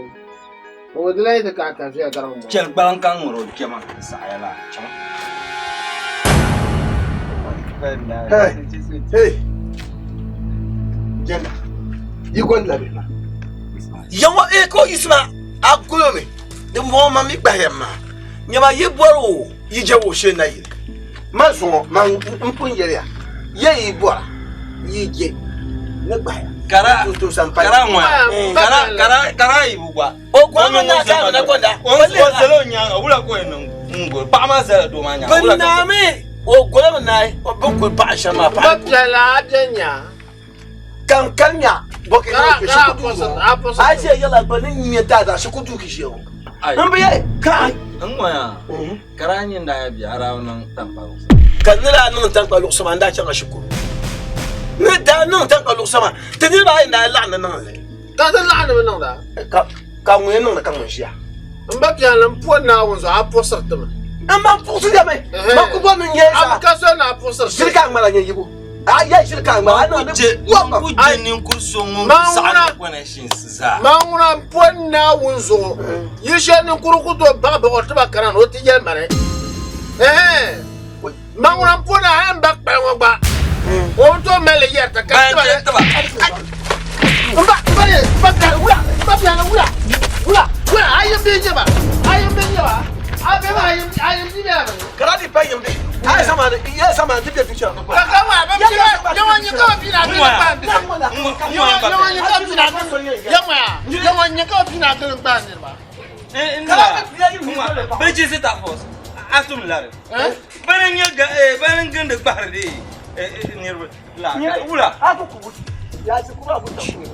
O di lahi ti ka ka viɛla gari ŋɔ. Chɛli gbaliŋ ka ŋ ŋmiri o kpɛma n saɣiya laa chaŋ. Hey, hey. Jɛnda, yi gɔndila bihi maa. Ya ŋɔ ee ka o yiɣisi maa a golo mi din bɔŋɔ man mi gbahiya maa nyama yi bɔri o yi je o shee nayili man zuŋɔ man n pun yɛliya ya yi bɔra yi je ni gbahaya Kara kara ŋɔ kara kara kara yi bu gba. O gba mi na ka na gonda. O zala o nyaanga wula ka o yɛn niŋ n goli paɣa maa zala doo maa nyaanga. Bin naami o gola mi naai o bin kuli paɣa shɛm maa paɣa. Ba piɛla a bɛ nya. Kan kan nya bɔkɛ na kpe shikuru duu ŋɔ. A ʒe yɛla gba ni nyɛ daadaa shikuru duu ki ʒe ŋɔ. N bi yɛ kai. N ŋɔya kara nyin daa bɛ a daa bi niŋ tankpa luɣusi. Ka ni daa niŋ tankpa luɣusi maa n daa chaŋ shikuru. Ni daa niŋ tankpa luɣusi maa ti niriba ayi n daa laɣim ni niŋ li. Ka ti laɣim ni niŋda. Ka ka ŋun yɛn niŋdi ka ŋun ʒiya. N ba piɛlli n po Naawuni zuɣu a puɣisiri ti mi. N man puɣisi ya mi. Man ku bɔri ni n nyɛ zaa. A bi ka soli ni a puɣisiri shɛli. Ʒiri ka a ŋmala nyɛ yibu. A ya ʒiri ka a ŋmala. A niŋdi N ku je ninkuri so ŋun saɣim connections zaa. Man ŋuna n po Naawuni zuɣu yi shɛli ninkuri ku tooi baɣi baɣi o tiba kana ni o ti yɛli ma ni. Man ŋuna n po ni hali n ba kpali ŋɔ gba o ni tooi mali li yɛri ti ka tiba ni. N ba n ba n ba piɛlli wula n ba piɛlli wula wula wula a yim bia n-nyɛ ba a yim bia n-nyɛ ba a bɛ maa a yim a yim bia bɛla bini. Ka di pa yim bihi a yi sama ni ya sama ti bɛ future ni. Ka ka wa ba bi ba yawa nyi ka bi na bi ba bi. Yawa nyi ka bi na bi yawa yawa nyi ka bi na bi ba ni ba. Bɛ ji ta force a tum lari. Bani nyɛ ga bani gindi gbahiri di niriba la wula. A ku kubu ya ti kubu a ku ta kubu.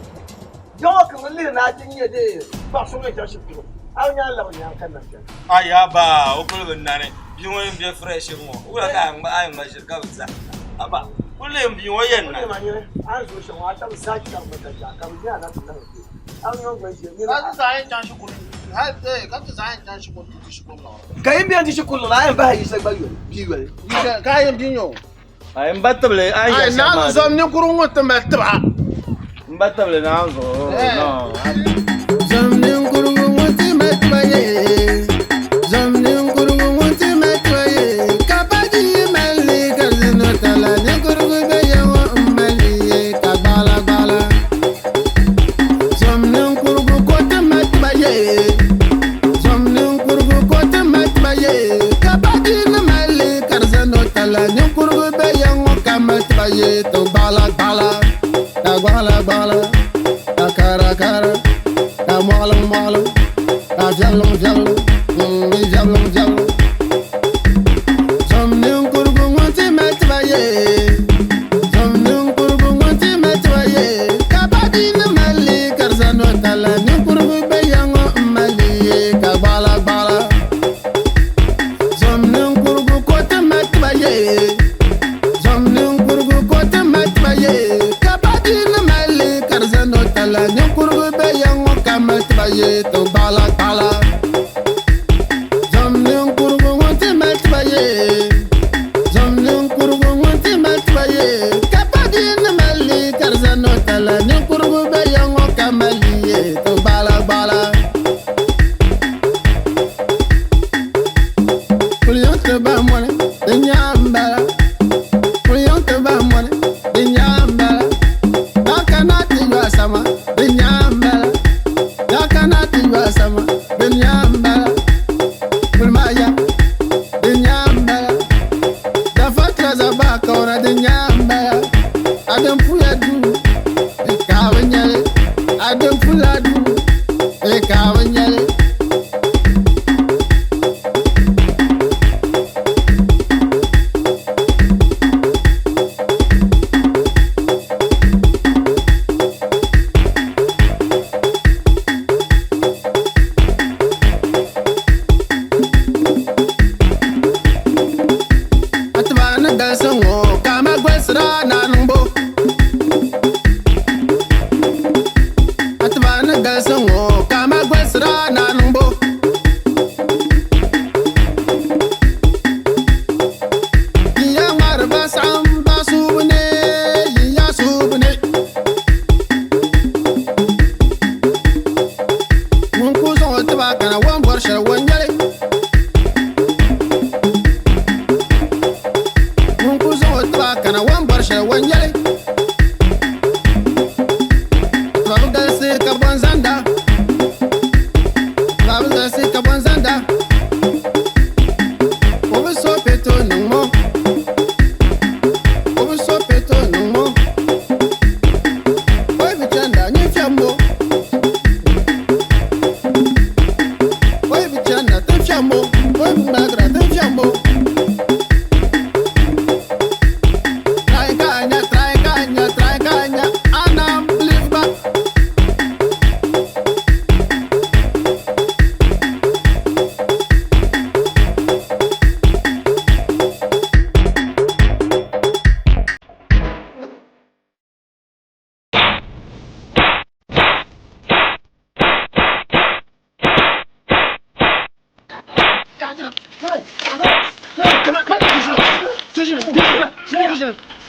Yawa ka wani na ti nyɛ de ba so ŋa chaŋ shikuru. A nya la nya ka na chaŋ. Aya ba o kuli bi nani bia ŋɔ yɛn bɛ fresh ŋɔ wula ka a ŋma ʒiri ka bi za aba kuli yɛn bia ŋɔ yɛn na. A zo shɛŋa a shɛba zaa chaŋ bi ka chaŋ ka bi nya na ti niŋ a ŋɔ gba ʒiya. Ka ti zaŋ yɛn chaŋ shikuru ka ti zaŋ yɛn chaŋ shikuru ti di shikuru lɔɣiri. Ka yin bɛn di shikuru lɔɣiri a yɛn bahi yisa gba yoli bia yoli. Yisa ka a yɛn bia nyɛ o. Ai n ba tibili a yɛn shɛm maa. Ai naan zom ninkurigu ŋɔ ti mali tiba. N ba tibili naan zuɣu no. Zom ninkurigu ŋɔ ti mali tiba ye. Zom ninkurigu ŋɔ ti mali tiba ye. Ka baji yi mali li ka zino tala. Ninkurigu be ya ŋɔ m mali ye ka gbaɣila gbaɣila. Zom ninkurigu ko ti mali tiba ye. Zom ninkurigu ko ti mali tiba ye. Ka baji ni mali li ka di zino tala. Ninkurigu be ya ŋɔ ka mali tiba ye to gbaɣila gbaɣila. Ka gbaɣila gbaɣila. Ka kara kara. Ka mɔɣiliŋ mɔɣiliŋ. Ka viɛgliŋ viɛgliŋ. Di viɛgliŋ viɛgliŋ. Zom ninkurigu ŋun ti mali tiba ye. Zom ninkurigu ŋun ti mali tiba ye. Ka baji ni mali li ka di zano tala. Ninkurigu be ya ŋɔ m mali ye ka gbaɣila gbaɣila. Zom ninkurigu ko ti mali tiba ye. Zom ninkurigu ko ti mali tiba ye. Ka baji ni mali li ka di zano tala. Ninkurigu be ya ŋɔ ka mali tiba ye to gbaɣila gbaɣila. Zom ninkurigu ŋun ti mali tiba ye. Zom ninkurigu ŋun ti mali tiba ye. Ka baji ni mali li ka di zano tala. Ninkurigu be ya ŋɔ ka mali ye to gbaɣila gbaɣila. Kuli yiŋ ti ba mɔni di nyaa m-bala.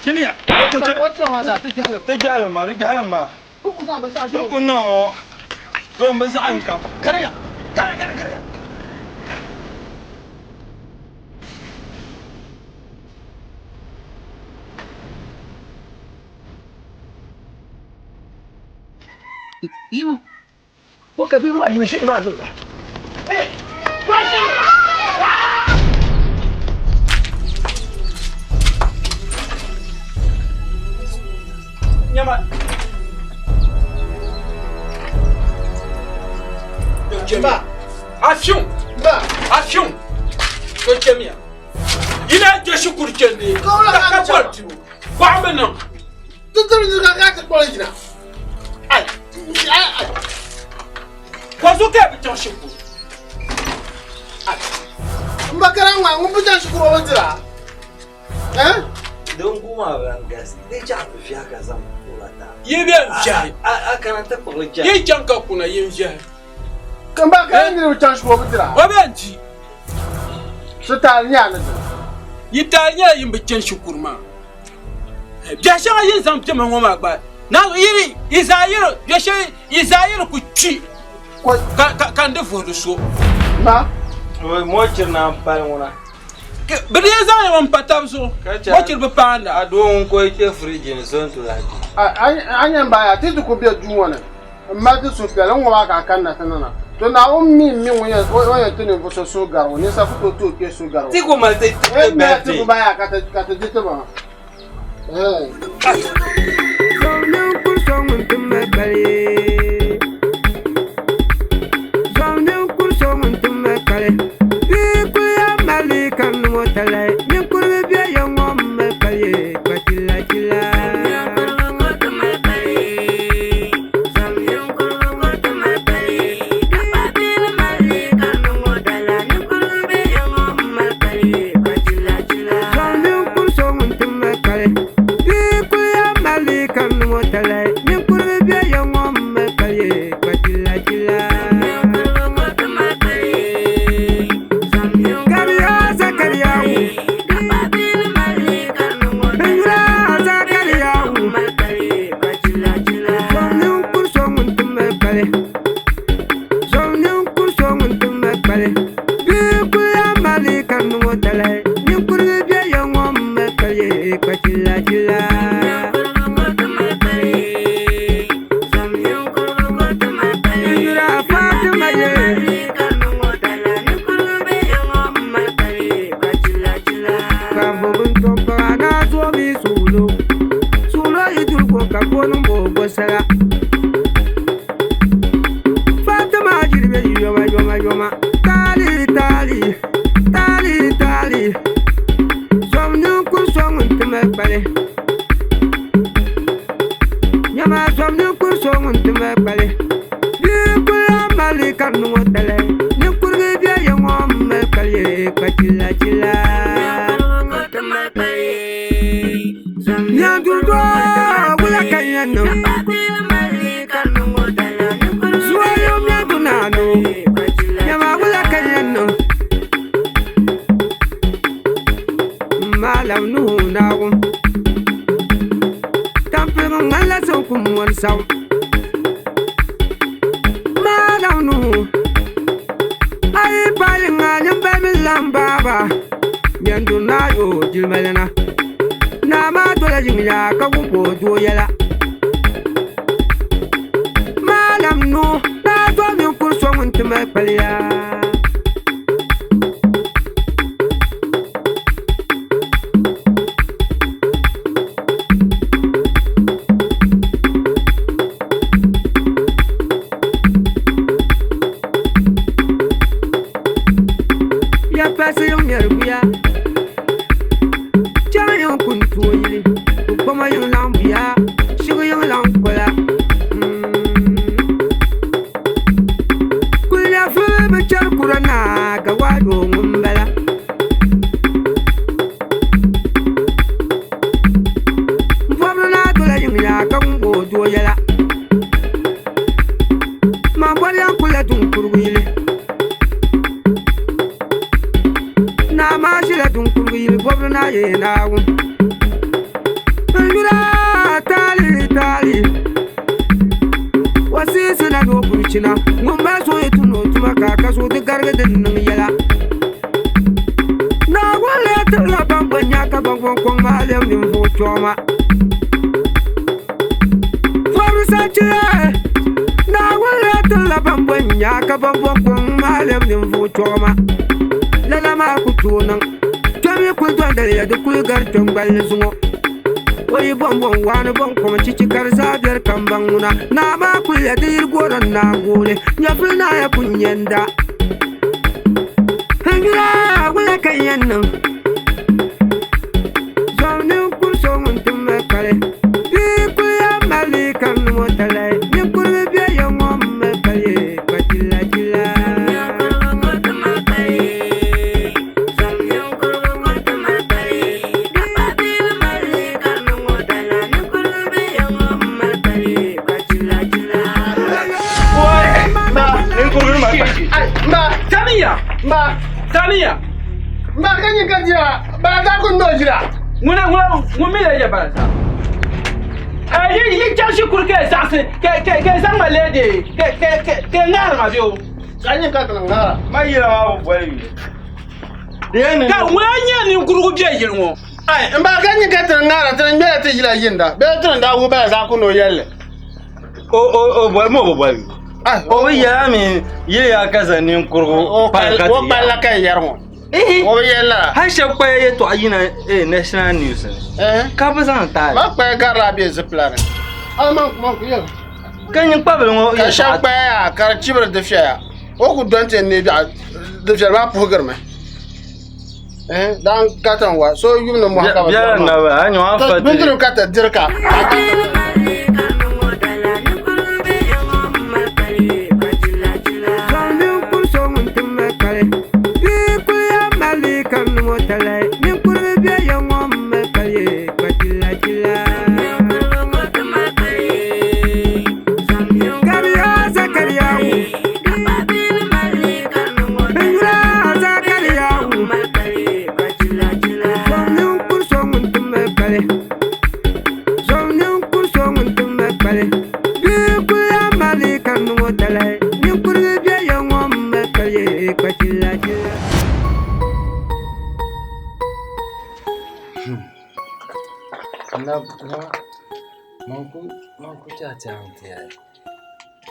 Chɛliya. Ti jahili ma, di jahili ma. N ku niŋ o. To n bi zaɣim kam. Kariya! Kariya, kariya, kariya! Yibu, o ka bia maa yuun ʒiɛhi maa niŋda. Nyama. Ba. Afiun. Ba. Afiun. To chemiya. Ina je shukuru chende. Ka ka bol tibu. Ba me niŋ. Ti tiri ni ka ka ti kpɔli jina. Ai, ai, ai. Bɔzu ka bi chaŋ shikuru. N ba kara ŋma ŋun bi chaŋ shikuru o bi dira. Eh? Din gu maa bi lan galisi. Di chaɣ bi viɛhi ka zaŋ kula ta. Yi bɛ n viɛhi. A kana ti kpuɣili chaŋ. Yi chaŋ ka kuna yi n viɛhi. N ba kara niriba chaŋ shikuru o bi dira. O bɛ n di. So taali nyɛ a ni dira. Yi taali nyɛla yin bi chani shikuru maa. Biɛhi shɛŋa yin zaŋ kpɛma ŋɔ maa gba na yiri yi zaa yiri biɛ shɛli yi zaa yiri ku kpi ka n di vuhi di so. Ma. Mochiri naan pali ŋuna. Bɛ di yɛn zaŋ ya m pa tab zuɣu mochiri bi paanda. A doo ŋun ko yi kpe firiji ni so n-ti lahi kpi. A nya m baaya ti ti ku be duu ŋɔ ni m mali ti suhupiɛlli n-ŋɔ maa ka a kanna ti niŋ na. To Naawuni mi m-mi ŋun yɛn o yɛn ti ninvuɣ so suhu gari o, ninsal ku tooi ti o kpee suhu gari o. Ti ku mali ti N mali ti birthday. ku baaya ka ti ka ti di ti ba. Zom ninkuri so ŋun ti mali kali. Zom ninkuri so ŋun ti mali kali. Bia kuli ya mali ka niŋ o talahi. Ninkurigu bɛ ya ŋɔ m mali kali kpa chila chila. Zom ninkuri so ŋun ti mali kali. Bia kuli ya mali ka niŋ o talahi. Ninkurigu bɛ ya ŋɔ m mali kali kpa chila chila. Kariya Zakariyahu. Nyura Zakariyahu. Zom ninkuri so ŋun ti mali kali. Zom ninkuri so ŋun ti mali kali. Bia kuli ya mali ka niŋ o talahi. Ninkurigu bɛ ya ŋɔ m mali kali kpa chila chila. Nyura Fatima ye. Ka bobin tɔmpaɣa naa zoomi suulo. Suulo yi duri ko ka gooni bo gosala. Fatima jiribe yi yoma yoma yoma. Taali taali taali taali. Zom ninkuri so ŋun ti mali kpali. Nyama zom ninkuri so ŋun ti mali kpali. Bia kuli ya mali ka niŋ o talahi. Ninkurigu bɛ ya ŋɔ m mali kpali kpa chila chila. Nyanduri doo wula ka yɛn niŋ. Zuwayo miɛndu naanu. Nyama wula ka yɛn niŋ. Maalam Nuhu Naawuni. Tampiligim ŋmanila zinkum mɔri sawu. Maalam Nuhu. A yi paai ŋa nimbali mi lan baaba. Nyanduri naa yo jilimalana. Naa maa dola yiŋ yaa ka wum ka o doo yɛla. Maalam Nuhu naa zo ninkuri so ŋun ti mali kpaliya. Ya pasi yiŋ mɛri buya. Chaŋ yiŋ kun tooi yili. Kpama yiŋ laŋ buya. Shigi yiŋ laŋ kola. Kulinya fuli bi chɛri kura naa ka waa doo ŋun bala. Bɔbiri naa dola yiŋ yaa ka ŋun bo o doo yɛla. Man bɔri yan kula dunkurugu yili. Naa maa ʒila dunkurugu yili bɔbiri na ye Naawuni. N yula taali taali wasiisi na ni o buruchina ŋun mali suhu yi tumdi o tuma ka a ka suhu ti garigi din niŋ yɛla. Naawuni lee tirila ban bi nya ka ban kɔŋ maa lɛm ninvuɣ chɔɣima. Fɔbiri sachiya, Naawuni lee tirila ban bi nya ka ban kɔŋ maa lɛm ninvuɣ chɔɣima. Lala maa ku tooi niŋ. Kpɛm yi kuli dɔndaliya di kuli gari kpɛŋgballi zuŋɔ. O yi bɔmbɔm waa ni bɔŋkom chichi ka di zaa biɛri ka m baŋ ŋuna. Naa maa kuli ya di yili gooni n-naai gooni. Nyɛvili naaya kuli nyɛ n-da. N yula wula ka n yɛn niŋ? Zom ninkuri so ŋun ti mali kali. Bia kuli yɛn mali li ka niŋ o talahi. Ninkurigu be ya ŋɔ m-mali kali kpa jilla jilla. Taniya. Mba ka nyin ka jira balaza ku no jira. Ŋuna ŋuna ŋun mi la yɛ balaza. Ɛ yi yi chaŋ shikuru ka zaɣisi ka ka ka zaŋ ma lee de ka ka ka ka ŋahiri ma bɛ o. Ka nyin ka tini ŋahira. Ma yila maa bi boli yuli. Di yɛn niŋ. Ka ŋuna nyɛ ninkurigu bɛ yili ŋɔ. Ai mba ka nyin ka tini ŋahira tini ŋmɛla ti yila yinda bee tini daa wuhi balaza ku no yɛlli. O o o boli ma o bi boli yuli. O bi yɛla mi yili ya ka zaŋ ninkurigu pali ka ti O kpalila ka yɛri ŋɔ. O bi yɛli lala. Hali shɛba kpaya yɛltɔɣa yina national news ni ka bi zaŋ taali. Ma kpaya garila bɛ zipila ni. Ka nyin kpabili ŋɔ Ka shɛba kpaya yaa ka di chibiri dufɛya. O ku dɔni ti n-neei biɛɣu dufɛli maa puhigirimi. Dan ka tin wa so yum ni mɔhi ka bi Biɛla dɔri maa. naba a nyɔ a fa ti. Bindirigu ka ti diri ka.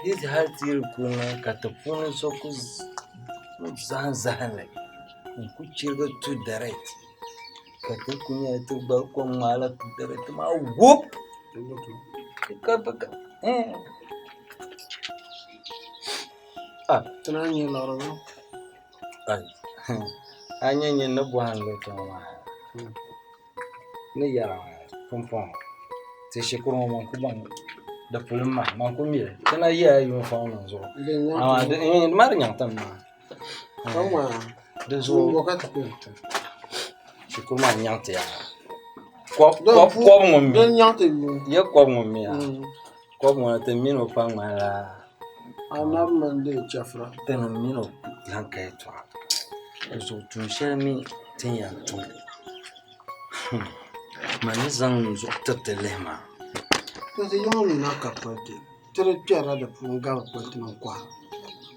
Di hali ti yi kuli niŋ ka ti puuni so ku zaham zaham li n ku chirigi tu dirɛt ka ti ku nyɛla ti gba kom ŋmaala tu dirɛt maa wup a nyɛ nyini ni bɔhim li maa ni yɛra maa pumpɔŋɔ ti shikuru ŋɔ man ku baŋ di puli maa man ku mi li ti na yɛla yunifɔm nim zuɣu amaa di maa di nyaŋ tim maa di zuɣu shikuru maa nyaŋ ti yaa kɔbu ŋun mi ya kɔbu ŋun mi yaa kɔbu ŋun ti mini o pa ŋmanila ti ni mini o lahi ka yɛltɔɣa di zuɣu tuun shɛli mi ti ni yɛn tum Man ni zaŋ n zuɣu tiriti lihi maa. Ti yiŋ ni na ka politi ti di kpɛrila di puuni gari politi nim kɔhira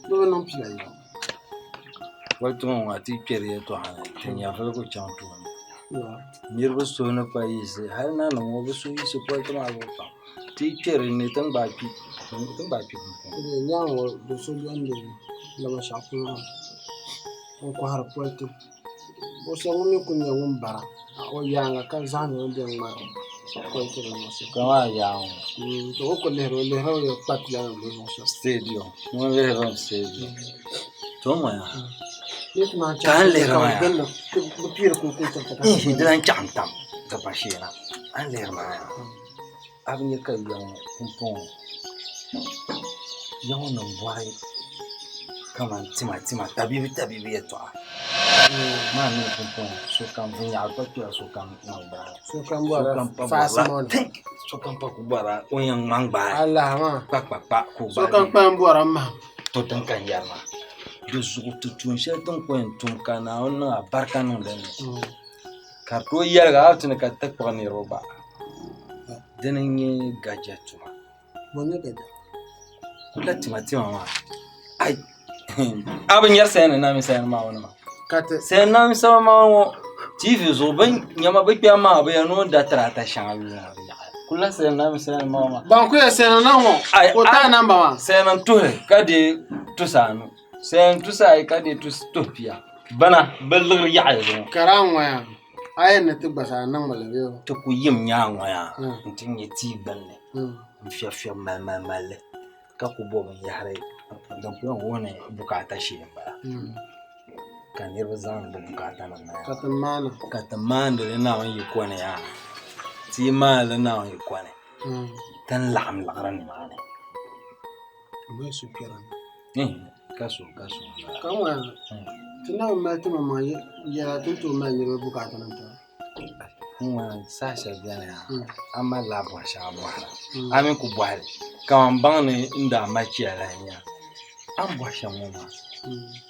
di bi niŋ pila yɔɣu. Politi ŋɔ ŋɔ a ti kpɛri yɛltɔɣa ni ti nyɛvili ku chaŋ tooni niriba suhu ni pa yiɣisi hali nanim ŋɔ bɛ suhu yiɣisi politi maa zuɣu pam ti yi kpɛri ni ti ni gbaai kpi pumpɔŋɔ. Nyaangi ŋɔ do so beni be Lamashɛɣu polo maa n-kɔhiri politi. O so ŋun mi kuli nyɛ ŋun bara o yaaŋa ka zahindi o ni bɛn ŋmari politi nim ŋɔ shɛm. Ka maa yaaŋa ŋɔ. To o kuli lihiri o lihiri o kpa pila nim ni zuɣu shɛm. Stadium ŋun lihiri mi stadium. To ŋɔ yaa. Ka a ni lihiri maa yaa. Bi piiri kuli kuli tiriti ka. Ihi di lan chaɣim tam ka pa sheena. A ni lihiri maa yaa. A bi nya ka ya ŋɔ pumpɔŋɔ ya ŋɔ nim bɔri kaman tima tima tabiibi tabiibi yɛltɔɣa maa mi pumpɔŋɔ sokam vinnyaɣi gba kpɛla sokam ŋmaŋgbaa Sokam bɔrila fast money. Sokam pa ku bɔrila o ni yɛn ŋmaŋgbaai Alaha maa. kpa kpa kpa ka o gbaai Sokam kpalim bɔrila mahim. To din ka n yɛri maa di zuɣu ti tuun shɛli ti ni ku yɛn tum ka Naawuni niŋ alibarika niŋ din ni. Ka di tooi yɛligi hali ti ni ka ti kpuɣi niriba gba. Dini n-nyɛ gaja tuma. Bɔ n-nyɛ gaja? Kula tima tima maa. Ai! A bi nyari sayani naami sayani maa ŋɔ nima. Ka ti. Sayani naami sayani maa ŋɔ TV zuɣu bɛ nyama bɛ kpɛma maa bɛ yɛn niŋ da tirata shɛŋa yuli ŋɔ di yaɣa. Kula sayani naami sayani maa maa. Ban ku yɛ sayani na ŋɔ Ai! ka o taai namba maa. Sayani n tuhili ka deei tusanu. Sayani tusaayi ka deei tuhi pia. Bana bɛ liɣiri yaɣaya zuɣu. Ka daa ŋɔya a yɛn ni ti gba zaa niŋmi li bee? Ti ku yim nyaaŋɔya nti nya tia gbinni n-fiɛbifiɛbi malimalimali li ka ku bo binyɛhiri din ku yɛn wuhi ni bukaata shee m-bala ka niriba zaŋdi bɛ bukaatanima na Ka ti maana. Ka ti maandi li Naawuni yi kɔni yaa. Ti yi maani li Naawuni yi kɔni ti ni laɣim liɣiri nimaani. Ka so ka so Ka ŋɔ ti na bi mali ti maŋmaŋ yɛla ti ni tooi mali niriba bukaata nim taba. Ŋɔ saha shɛli bɛni ha a malila a bɔri shɛŋa bɔhira a mi ku bɔhili kaman baŋ ni n daa mali chiya la n-nya a ni bɔhi shɛm ŋɔ maa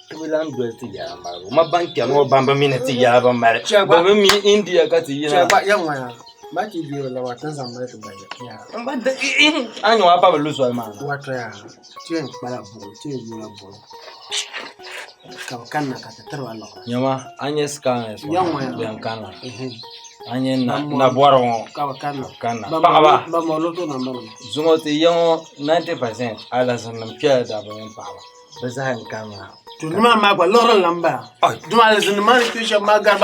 ti bi lan doli ti yɛla malibu ma ban kpɛri ŋɔ ban bi mi ni ti yɛla bi mali bɛ bi mi India ka ti yina Ma ti deeri la wa ti ni zaŋ mali ti gba yaa. A ni nya a pa bi lu soli maa ni. Wato yaa ti yɛn kpala buɣim ti yɛn yoola buɣim ka bi kanna ka ti tiriba liɣiri. Nyama a nya scammers ŋɔ bɛ yɛn kanna a nya nabɔri ŋɔ ka bi kanna kanna paɣaba ban bɔri loto namba nima. Zuŋɔ ti ya ŋɔ 90% alahizinnim kpɛla dabba mini paɣaba bɛ zaa yɛn kanna. To nimaa maa gba liɣiri n-lan bala. Dama alizinnim maa ni kpe shɛba maa gari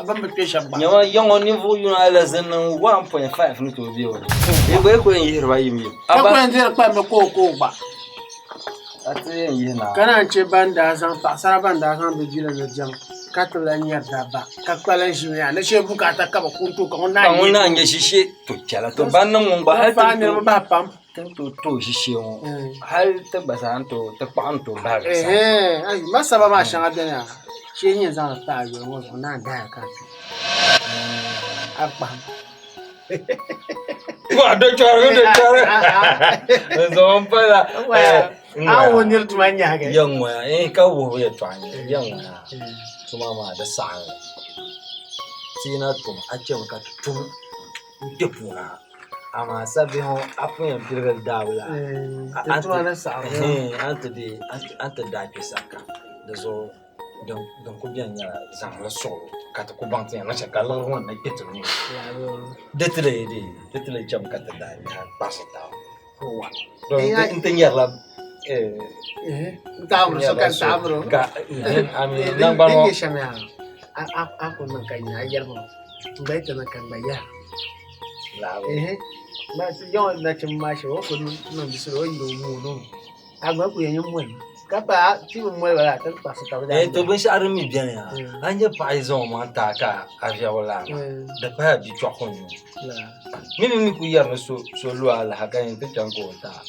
ban bi kpe shɛba gba. Nyama ya ŋɔ ninvuɣ yino alizinnim 1.5 ni tooi be o ni. Bɛ gba yi ku yɛn yihiri ba yimyim. Ka ku yɛn dihiri kpalimmi ka o ka o gba. A ti yɛn yihi naa. Ka naan chɛ ban daa zaŋ paɣisara ban daa zaŋ bɛ jila ni diɛm ka ti lan nyari dabba ka kpa lan ʒimi yaa ni shee bukaata ka bɛ ku n-tooi ka ŋun naan nyɛ shishee. To chɛla to ban niŋ ŋun gba hal ti faai niriba bahi pam. Ti ni tooi tooi ʒishee ŋɔ hal ti gba zaa ni tooi ti kpaɣi n-tooi bahi di sani. Ɛhɛn, masaba maa shɛŋa beni a shee nyɛ zaŋ li paai a yuli ŋɔ zuɣu naan dahaya ka a kpi. A kpahim. Wa do chɔri do chɔri. N zaŋ n pala. A wuhi niri tuma nyahigi. Yɛn ŋɔya eh ka wuhibu yɛltɔɣa n-nyɛ yɛn ŋɔya tuma maa di saɣim li. Ti yi na tum a chɛmi ka ti tum n-kpe puuni ha. Amaa sabihi ŋɔ a pun yɛn pirigili daabu la a ni ti daai kpe sani di zuɣu din ku beni nyɛla zaŋli suɣili ka ti ku baŋ ti yɛn niŋ shɛli ka liɣiri ŋɔ ni kpe ti nuu ni. Di ti lee chɛmi ka ti daai bihi kpaɣisi taba n ti nyarila nangbani ŋɔ. Eh, to binshɛɣu din mi beni yaa a ni nyɛ paɣa yi zaŋ o maŋ taai ka a viɛgu laa maa di paya bia chɔɣu n-nyɛ o mi mi mi ku yɛri ni so lu alaha ka yɛn ti chaŋ ka o taai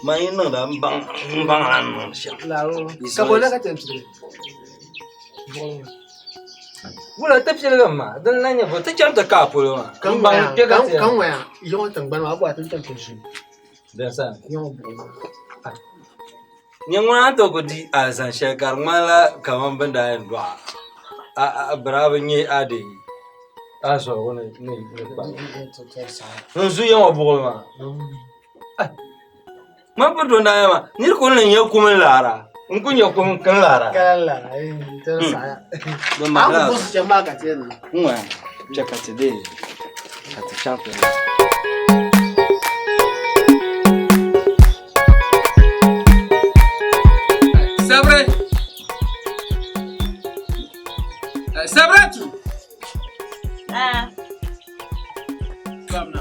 man yi niŋda m baŋ a ni niŋdi shɛm Wula ti piligim maa din na nyɛ bo ti chaŋ ti ka a polo maa Ka m baŋ kpe ka ti ka ŋɔya yiŋɔ tingbani maa a bɔri ti ni chaŋ ti ʒini Din sani yiŋɔ buɣim Nyɛ ŋuna a ni tooi ku di alizan shɛli ka di ŋmanila kaman bɛ ni daa yɛn dɔɣi a a bɛ daa bi nya a dee a zuɣu ni kpa n zu yiŋɔ buɣili maa Man pun tooi naaya maa niri ku ni nya kum n laara n ku nya kum n laara chɛ ka ti dee ka ti chaŋ ti Sabre Sabratu Ah. Kamna.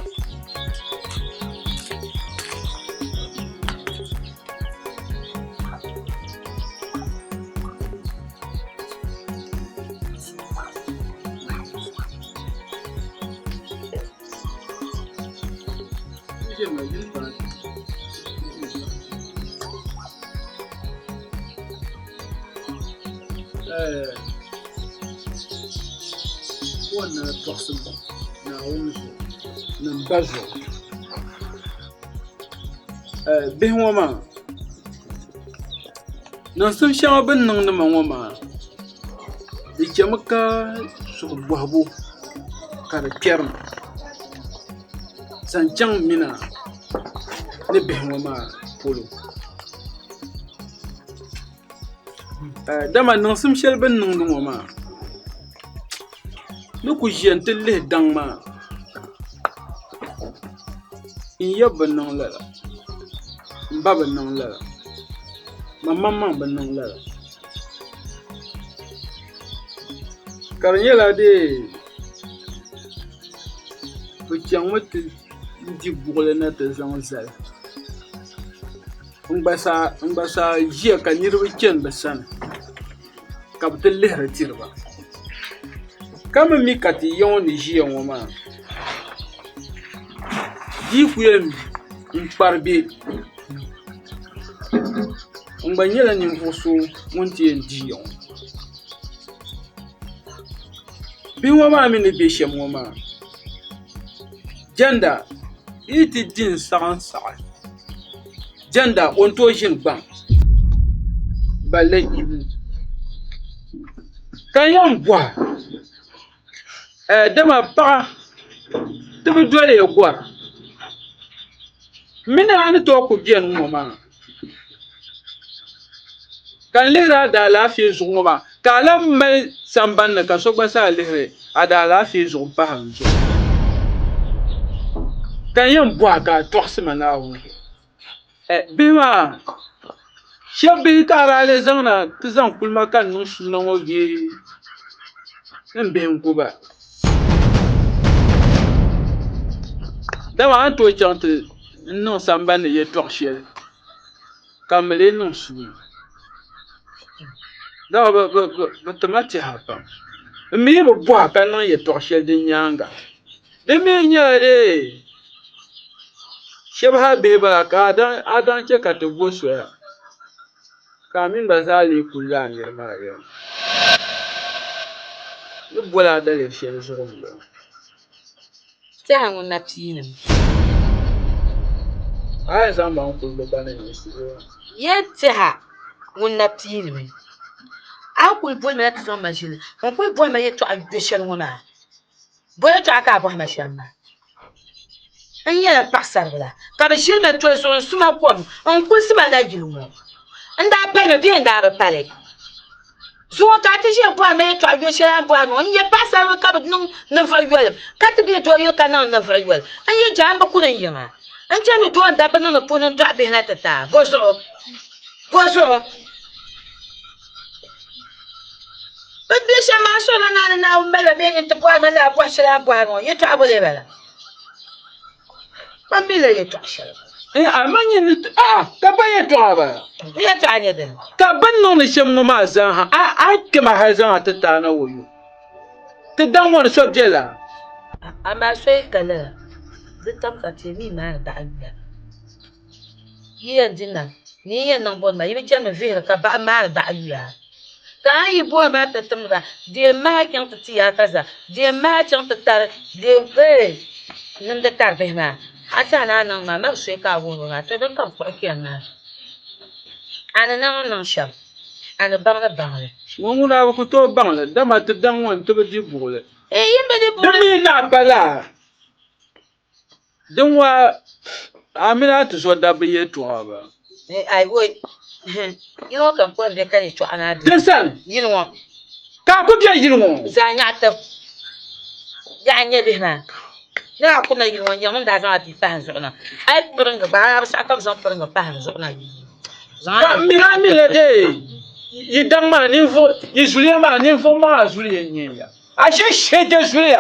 Kowanne tɔɣisim Naawuni zuɣu ni m ba zuɣu. Bihi ŋɔ maa, niŋsim shɛŋa bɛ ni niŋdi ma ŋɔ maa, di chɛmi ka suhu bɔhibu ka di kpɛri ma zaŋ chaŋ m mina ni bihi ŋɔ maa polo. Dama niŋsim shɛli bɛ ni niŋdi ŋɔ maa ni ku ʒiya nti lihi daŋ maa n ya bi niŋ lala m ba bi niŋ lala man maŋmaŋ bi niŋ lala ka di nyɛla dee bɛ chaŋmi ti di buɣili na ti zaŋ zali n gba saa ʒiya ka niriba chani bɛ sani ka bɛ ti lihiri tiri ba ka mi mi ka ti ya ŋɔ ni ʒiya ŋɔ maa di yi ku yɛn kpari bɛ n gba nyɛla ninvuɣu so ŋun ti yɛn di ya ŋɔ bihi ŋɔ maa mi ni bɛ shɛm ŋɔ maa jɛnda yi ti di n saɣim saɣi jɛnda o ni tooi ʒini gbaŋ balli ka n yɛn bɔha dama paɣa ti bi doli ya gɔra m mi ni a ni tooi ku beni ŋɔ maa ka n lihiri a daalaafee zuɣu ŋɔ maa ka a lahi mali sambani ni ka so gba zaa lihiri a daalaafee zuɣu m-pahi n zuɣu ka n yɛn bɔhi ka a tɔɣisi ma Naawuni Bihi maa shɛba bihi ka a daa lee zaŋna ti zaŋ kuli ma ka n niŋ suuna ŋɔ bee n bihi n-ku ba? Dama a ni tooi chaŋ ti niŋ sambani ni yɛtɔɣ shɛli ka m mi lee niŋ suuna. Dama bɛ ti ma tɛha pam. M mi yi bi bɔhi ka niŋ yɛtɔɣ shɛli di nyaaŋa. Di mi nyɛla dee shɛba ha bihi bala ka a daŋ chɛ ka ti bo soya ka a mini ba zaa lee kuli lala niriba maa yɛla. N ni boli a daliri shɛli zuɣu m-bɔŋɔ. Tɛha ŋun na piinimi. A yɛn zaŋ ma n-kuli bɛ ba ni n suhu maa. Yɛn tɛha ŋun na piinimi. A ni kuli boli ma na ti zaŋ ma ʒili, n kuli bɔhi ma yɛtɔɣa yo shɛli ŋɔ maa. Bɔ yɛtɔɣa ka a bɔhi ma shɛm maa? N nyɛla paɣisaribila, ka bɛ ʒiri ma toli zuɣu n-su ma kom n-kulisi ma nayili ŋɔ. N daa palimi bee n daa bi pali? Zuŋɔ ka a ti ʒiya bɔhiri ma yɛtɔɣa yo shɛli a ni bɔhiri ŋɔ. N nyɛ paɣisaribila ka bi niŋ ninvuɣ yoli, ka ti be doo yili ka niŋ ninvuɣ yoli. N yi jaamba kuli n yiŋa, n chani doo n dabba niŋdi puuni n-dɔɣi bihi na ti ti a. Bɔzuɣu? Bɔzuɣu? Bɛ ni be shɛm maa sɔrila naa ni Naawuni mali ba bee nti bɔhiri ma lala bɔhi shɛli a ni bɔhiri ŋɔ yɛtɔɣa bɔ lee bala? Man mi la yɛtɔɣ shɛli. Amaa nyini ni a ka ba yɛtɔɣa bala? N yɛtɔɣa nyɛ dini? Ka bɛ ni niŋdi shɛm ŋɔ maa zaa ha, a yi kpɛma hal zaŋ a ti taai na o yo. Ti daŋ ŋɔ ni so bela? Amaa so yi ka lala, di tam ka ti mi maani baɣa yuya. Yi yɛn di nam ni yi yɛn niŋ bɔni maa, yi bi chani mi vihiri ka baɣa maani baɣa yuya. Ka a yi bɔhi maa ti timdi ba, deem maha chaŋ ti ti ya kaza, deem maha chaŋ ti tari, deem ee nimdi tari bihi maa. A saha ni a niŋ maa, mali suhi ka a wuhiri ba maa, to din ka bɛ kpuɣi chani maa, a ni niŋ ni niŋ shɛm, a ni baŋ ni baŋ li. Ŋɔ ŋuna a bi ku tooi baŋ li, dama ti daŋ ŋɔ nti bi di buɣili. Ee, yi bi di buɣili. Di mi naɣ pa laa. Din waa a mini a tuzo dabba yɛltɔɣa ba. Ai woi, yili ŋɔ ka n kuli be ka yɛltɔɣa maa be. Di sani. Yili ŋɔ. Ka a ku be yili ŋɔ. Zaa nyaɣi tib. Yaha n-nyɛ bihi maa. Ni a kuna yili ŋɔ n-nyɛ ŋun daa zaŋ a bia pahi n zuɣu na. A yi piringi gba, a bi saɣi ka bɛ zaŋ piringi pahi n zuɣu na. Ka m mini a mi la dee yi daŋ maa ninvuɣ yi zuliya maa ninvuɣ maŋa zuliya n-nyɛ ya. Ashe sheje zuliya.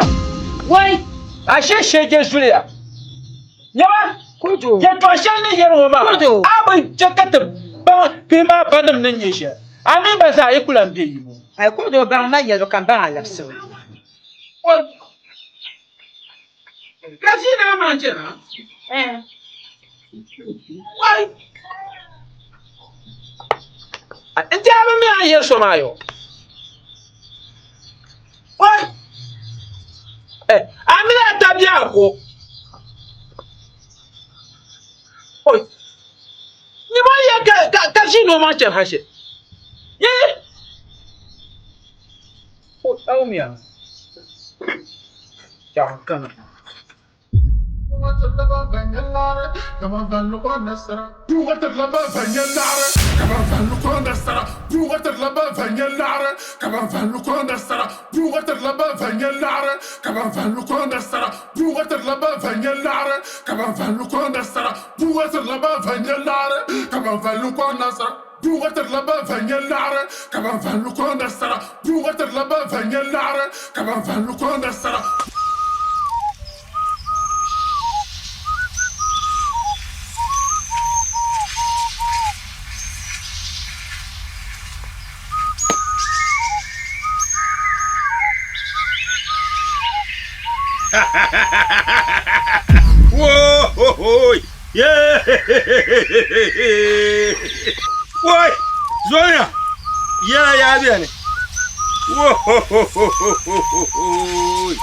Wai! Ashe sheje zuliya. Nyama, Kudu. yɛtɔɣ shɛli ni yɛri ŋɔ maa, Kudu. a bi chɛ ka ti baŋ bihi maa banim ni nyɛ shɛli. A mini ba zaa yi ku lan be yi ŋɔ. Ai kudu baŋ ma yɛlibu ka m baŋ a labisibu. Ka ʒii naa maa chana? Eh. Wai! N ti a bi mi a ni yɛri so maa yo. Wai! Eh, a mini a tabiya ko. Oi! Nyima ya ka ka ka ʒii noo maa chani ha shɛ. Ye! A wumya? Biɛɣu kani. Woi! Woi! Zoya! Yɛla yaa beni. Woi!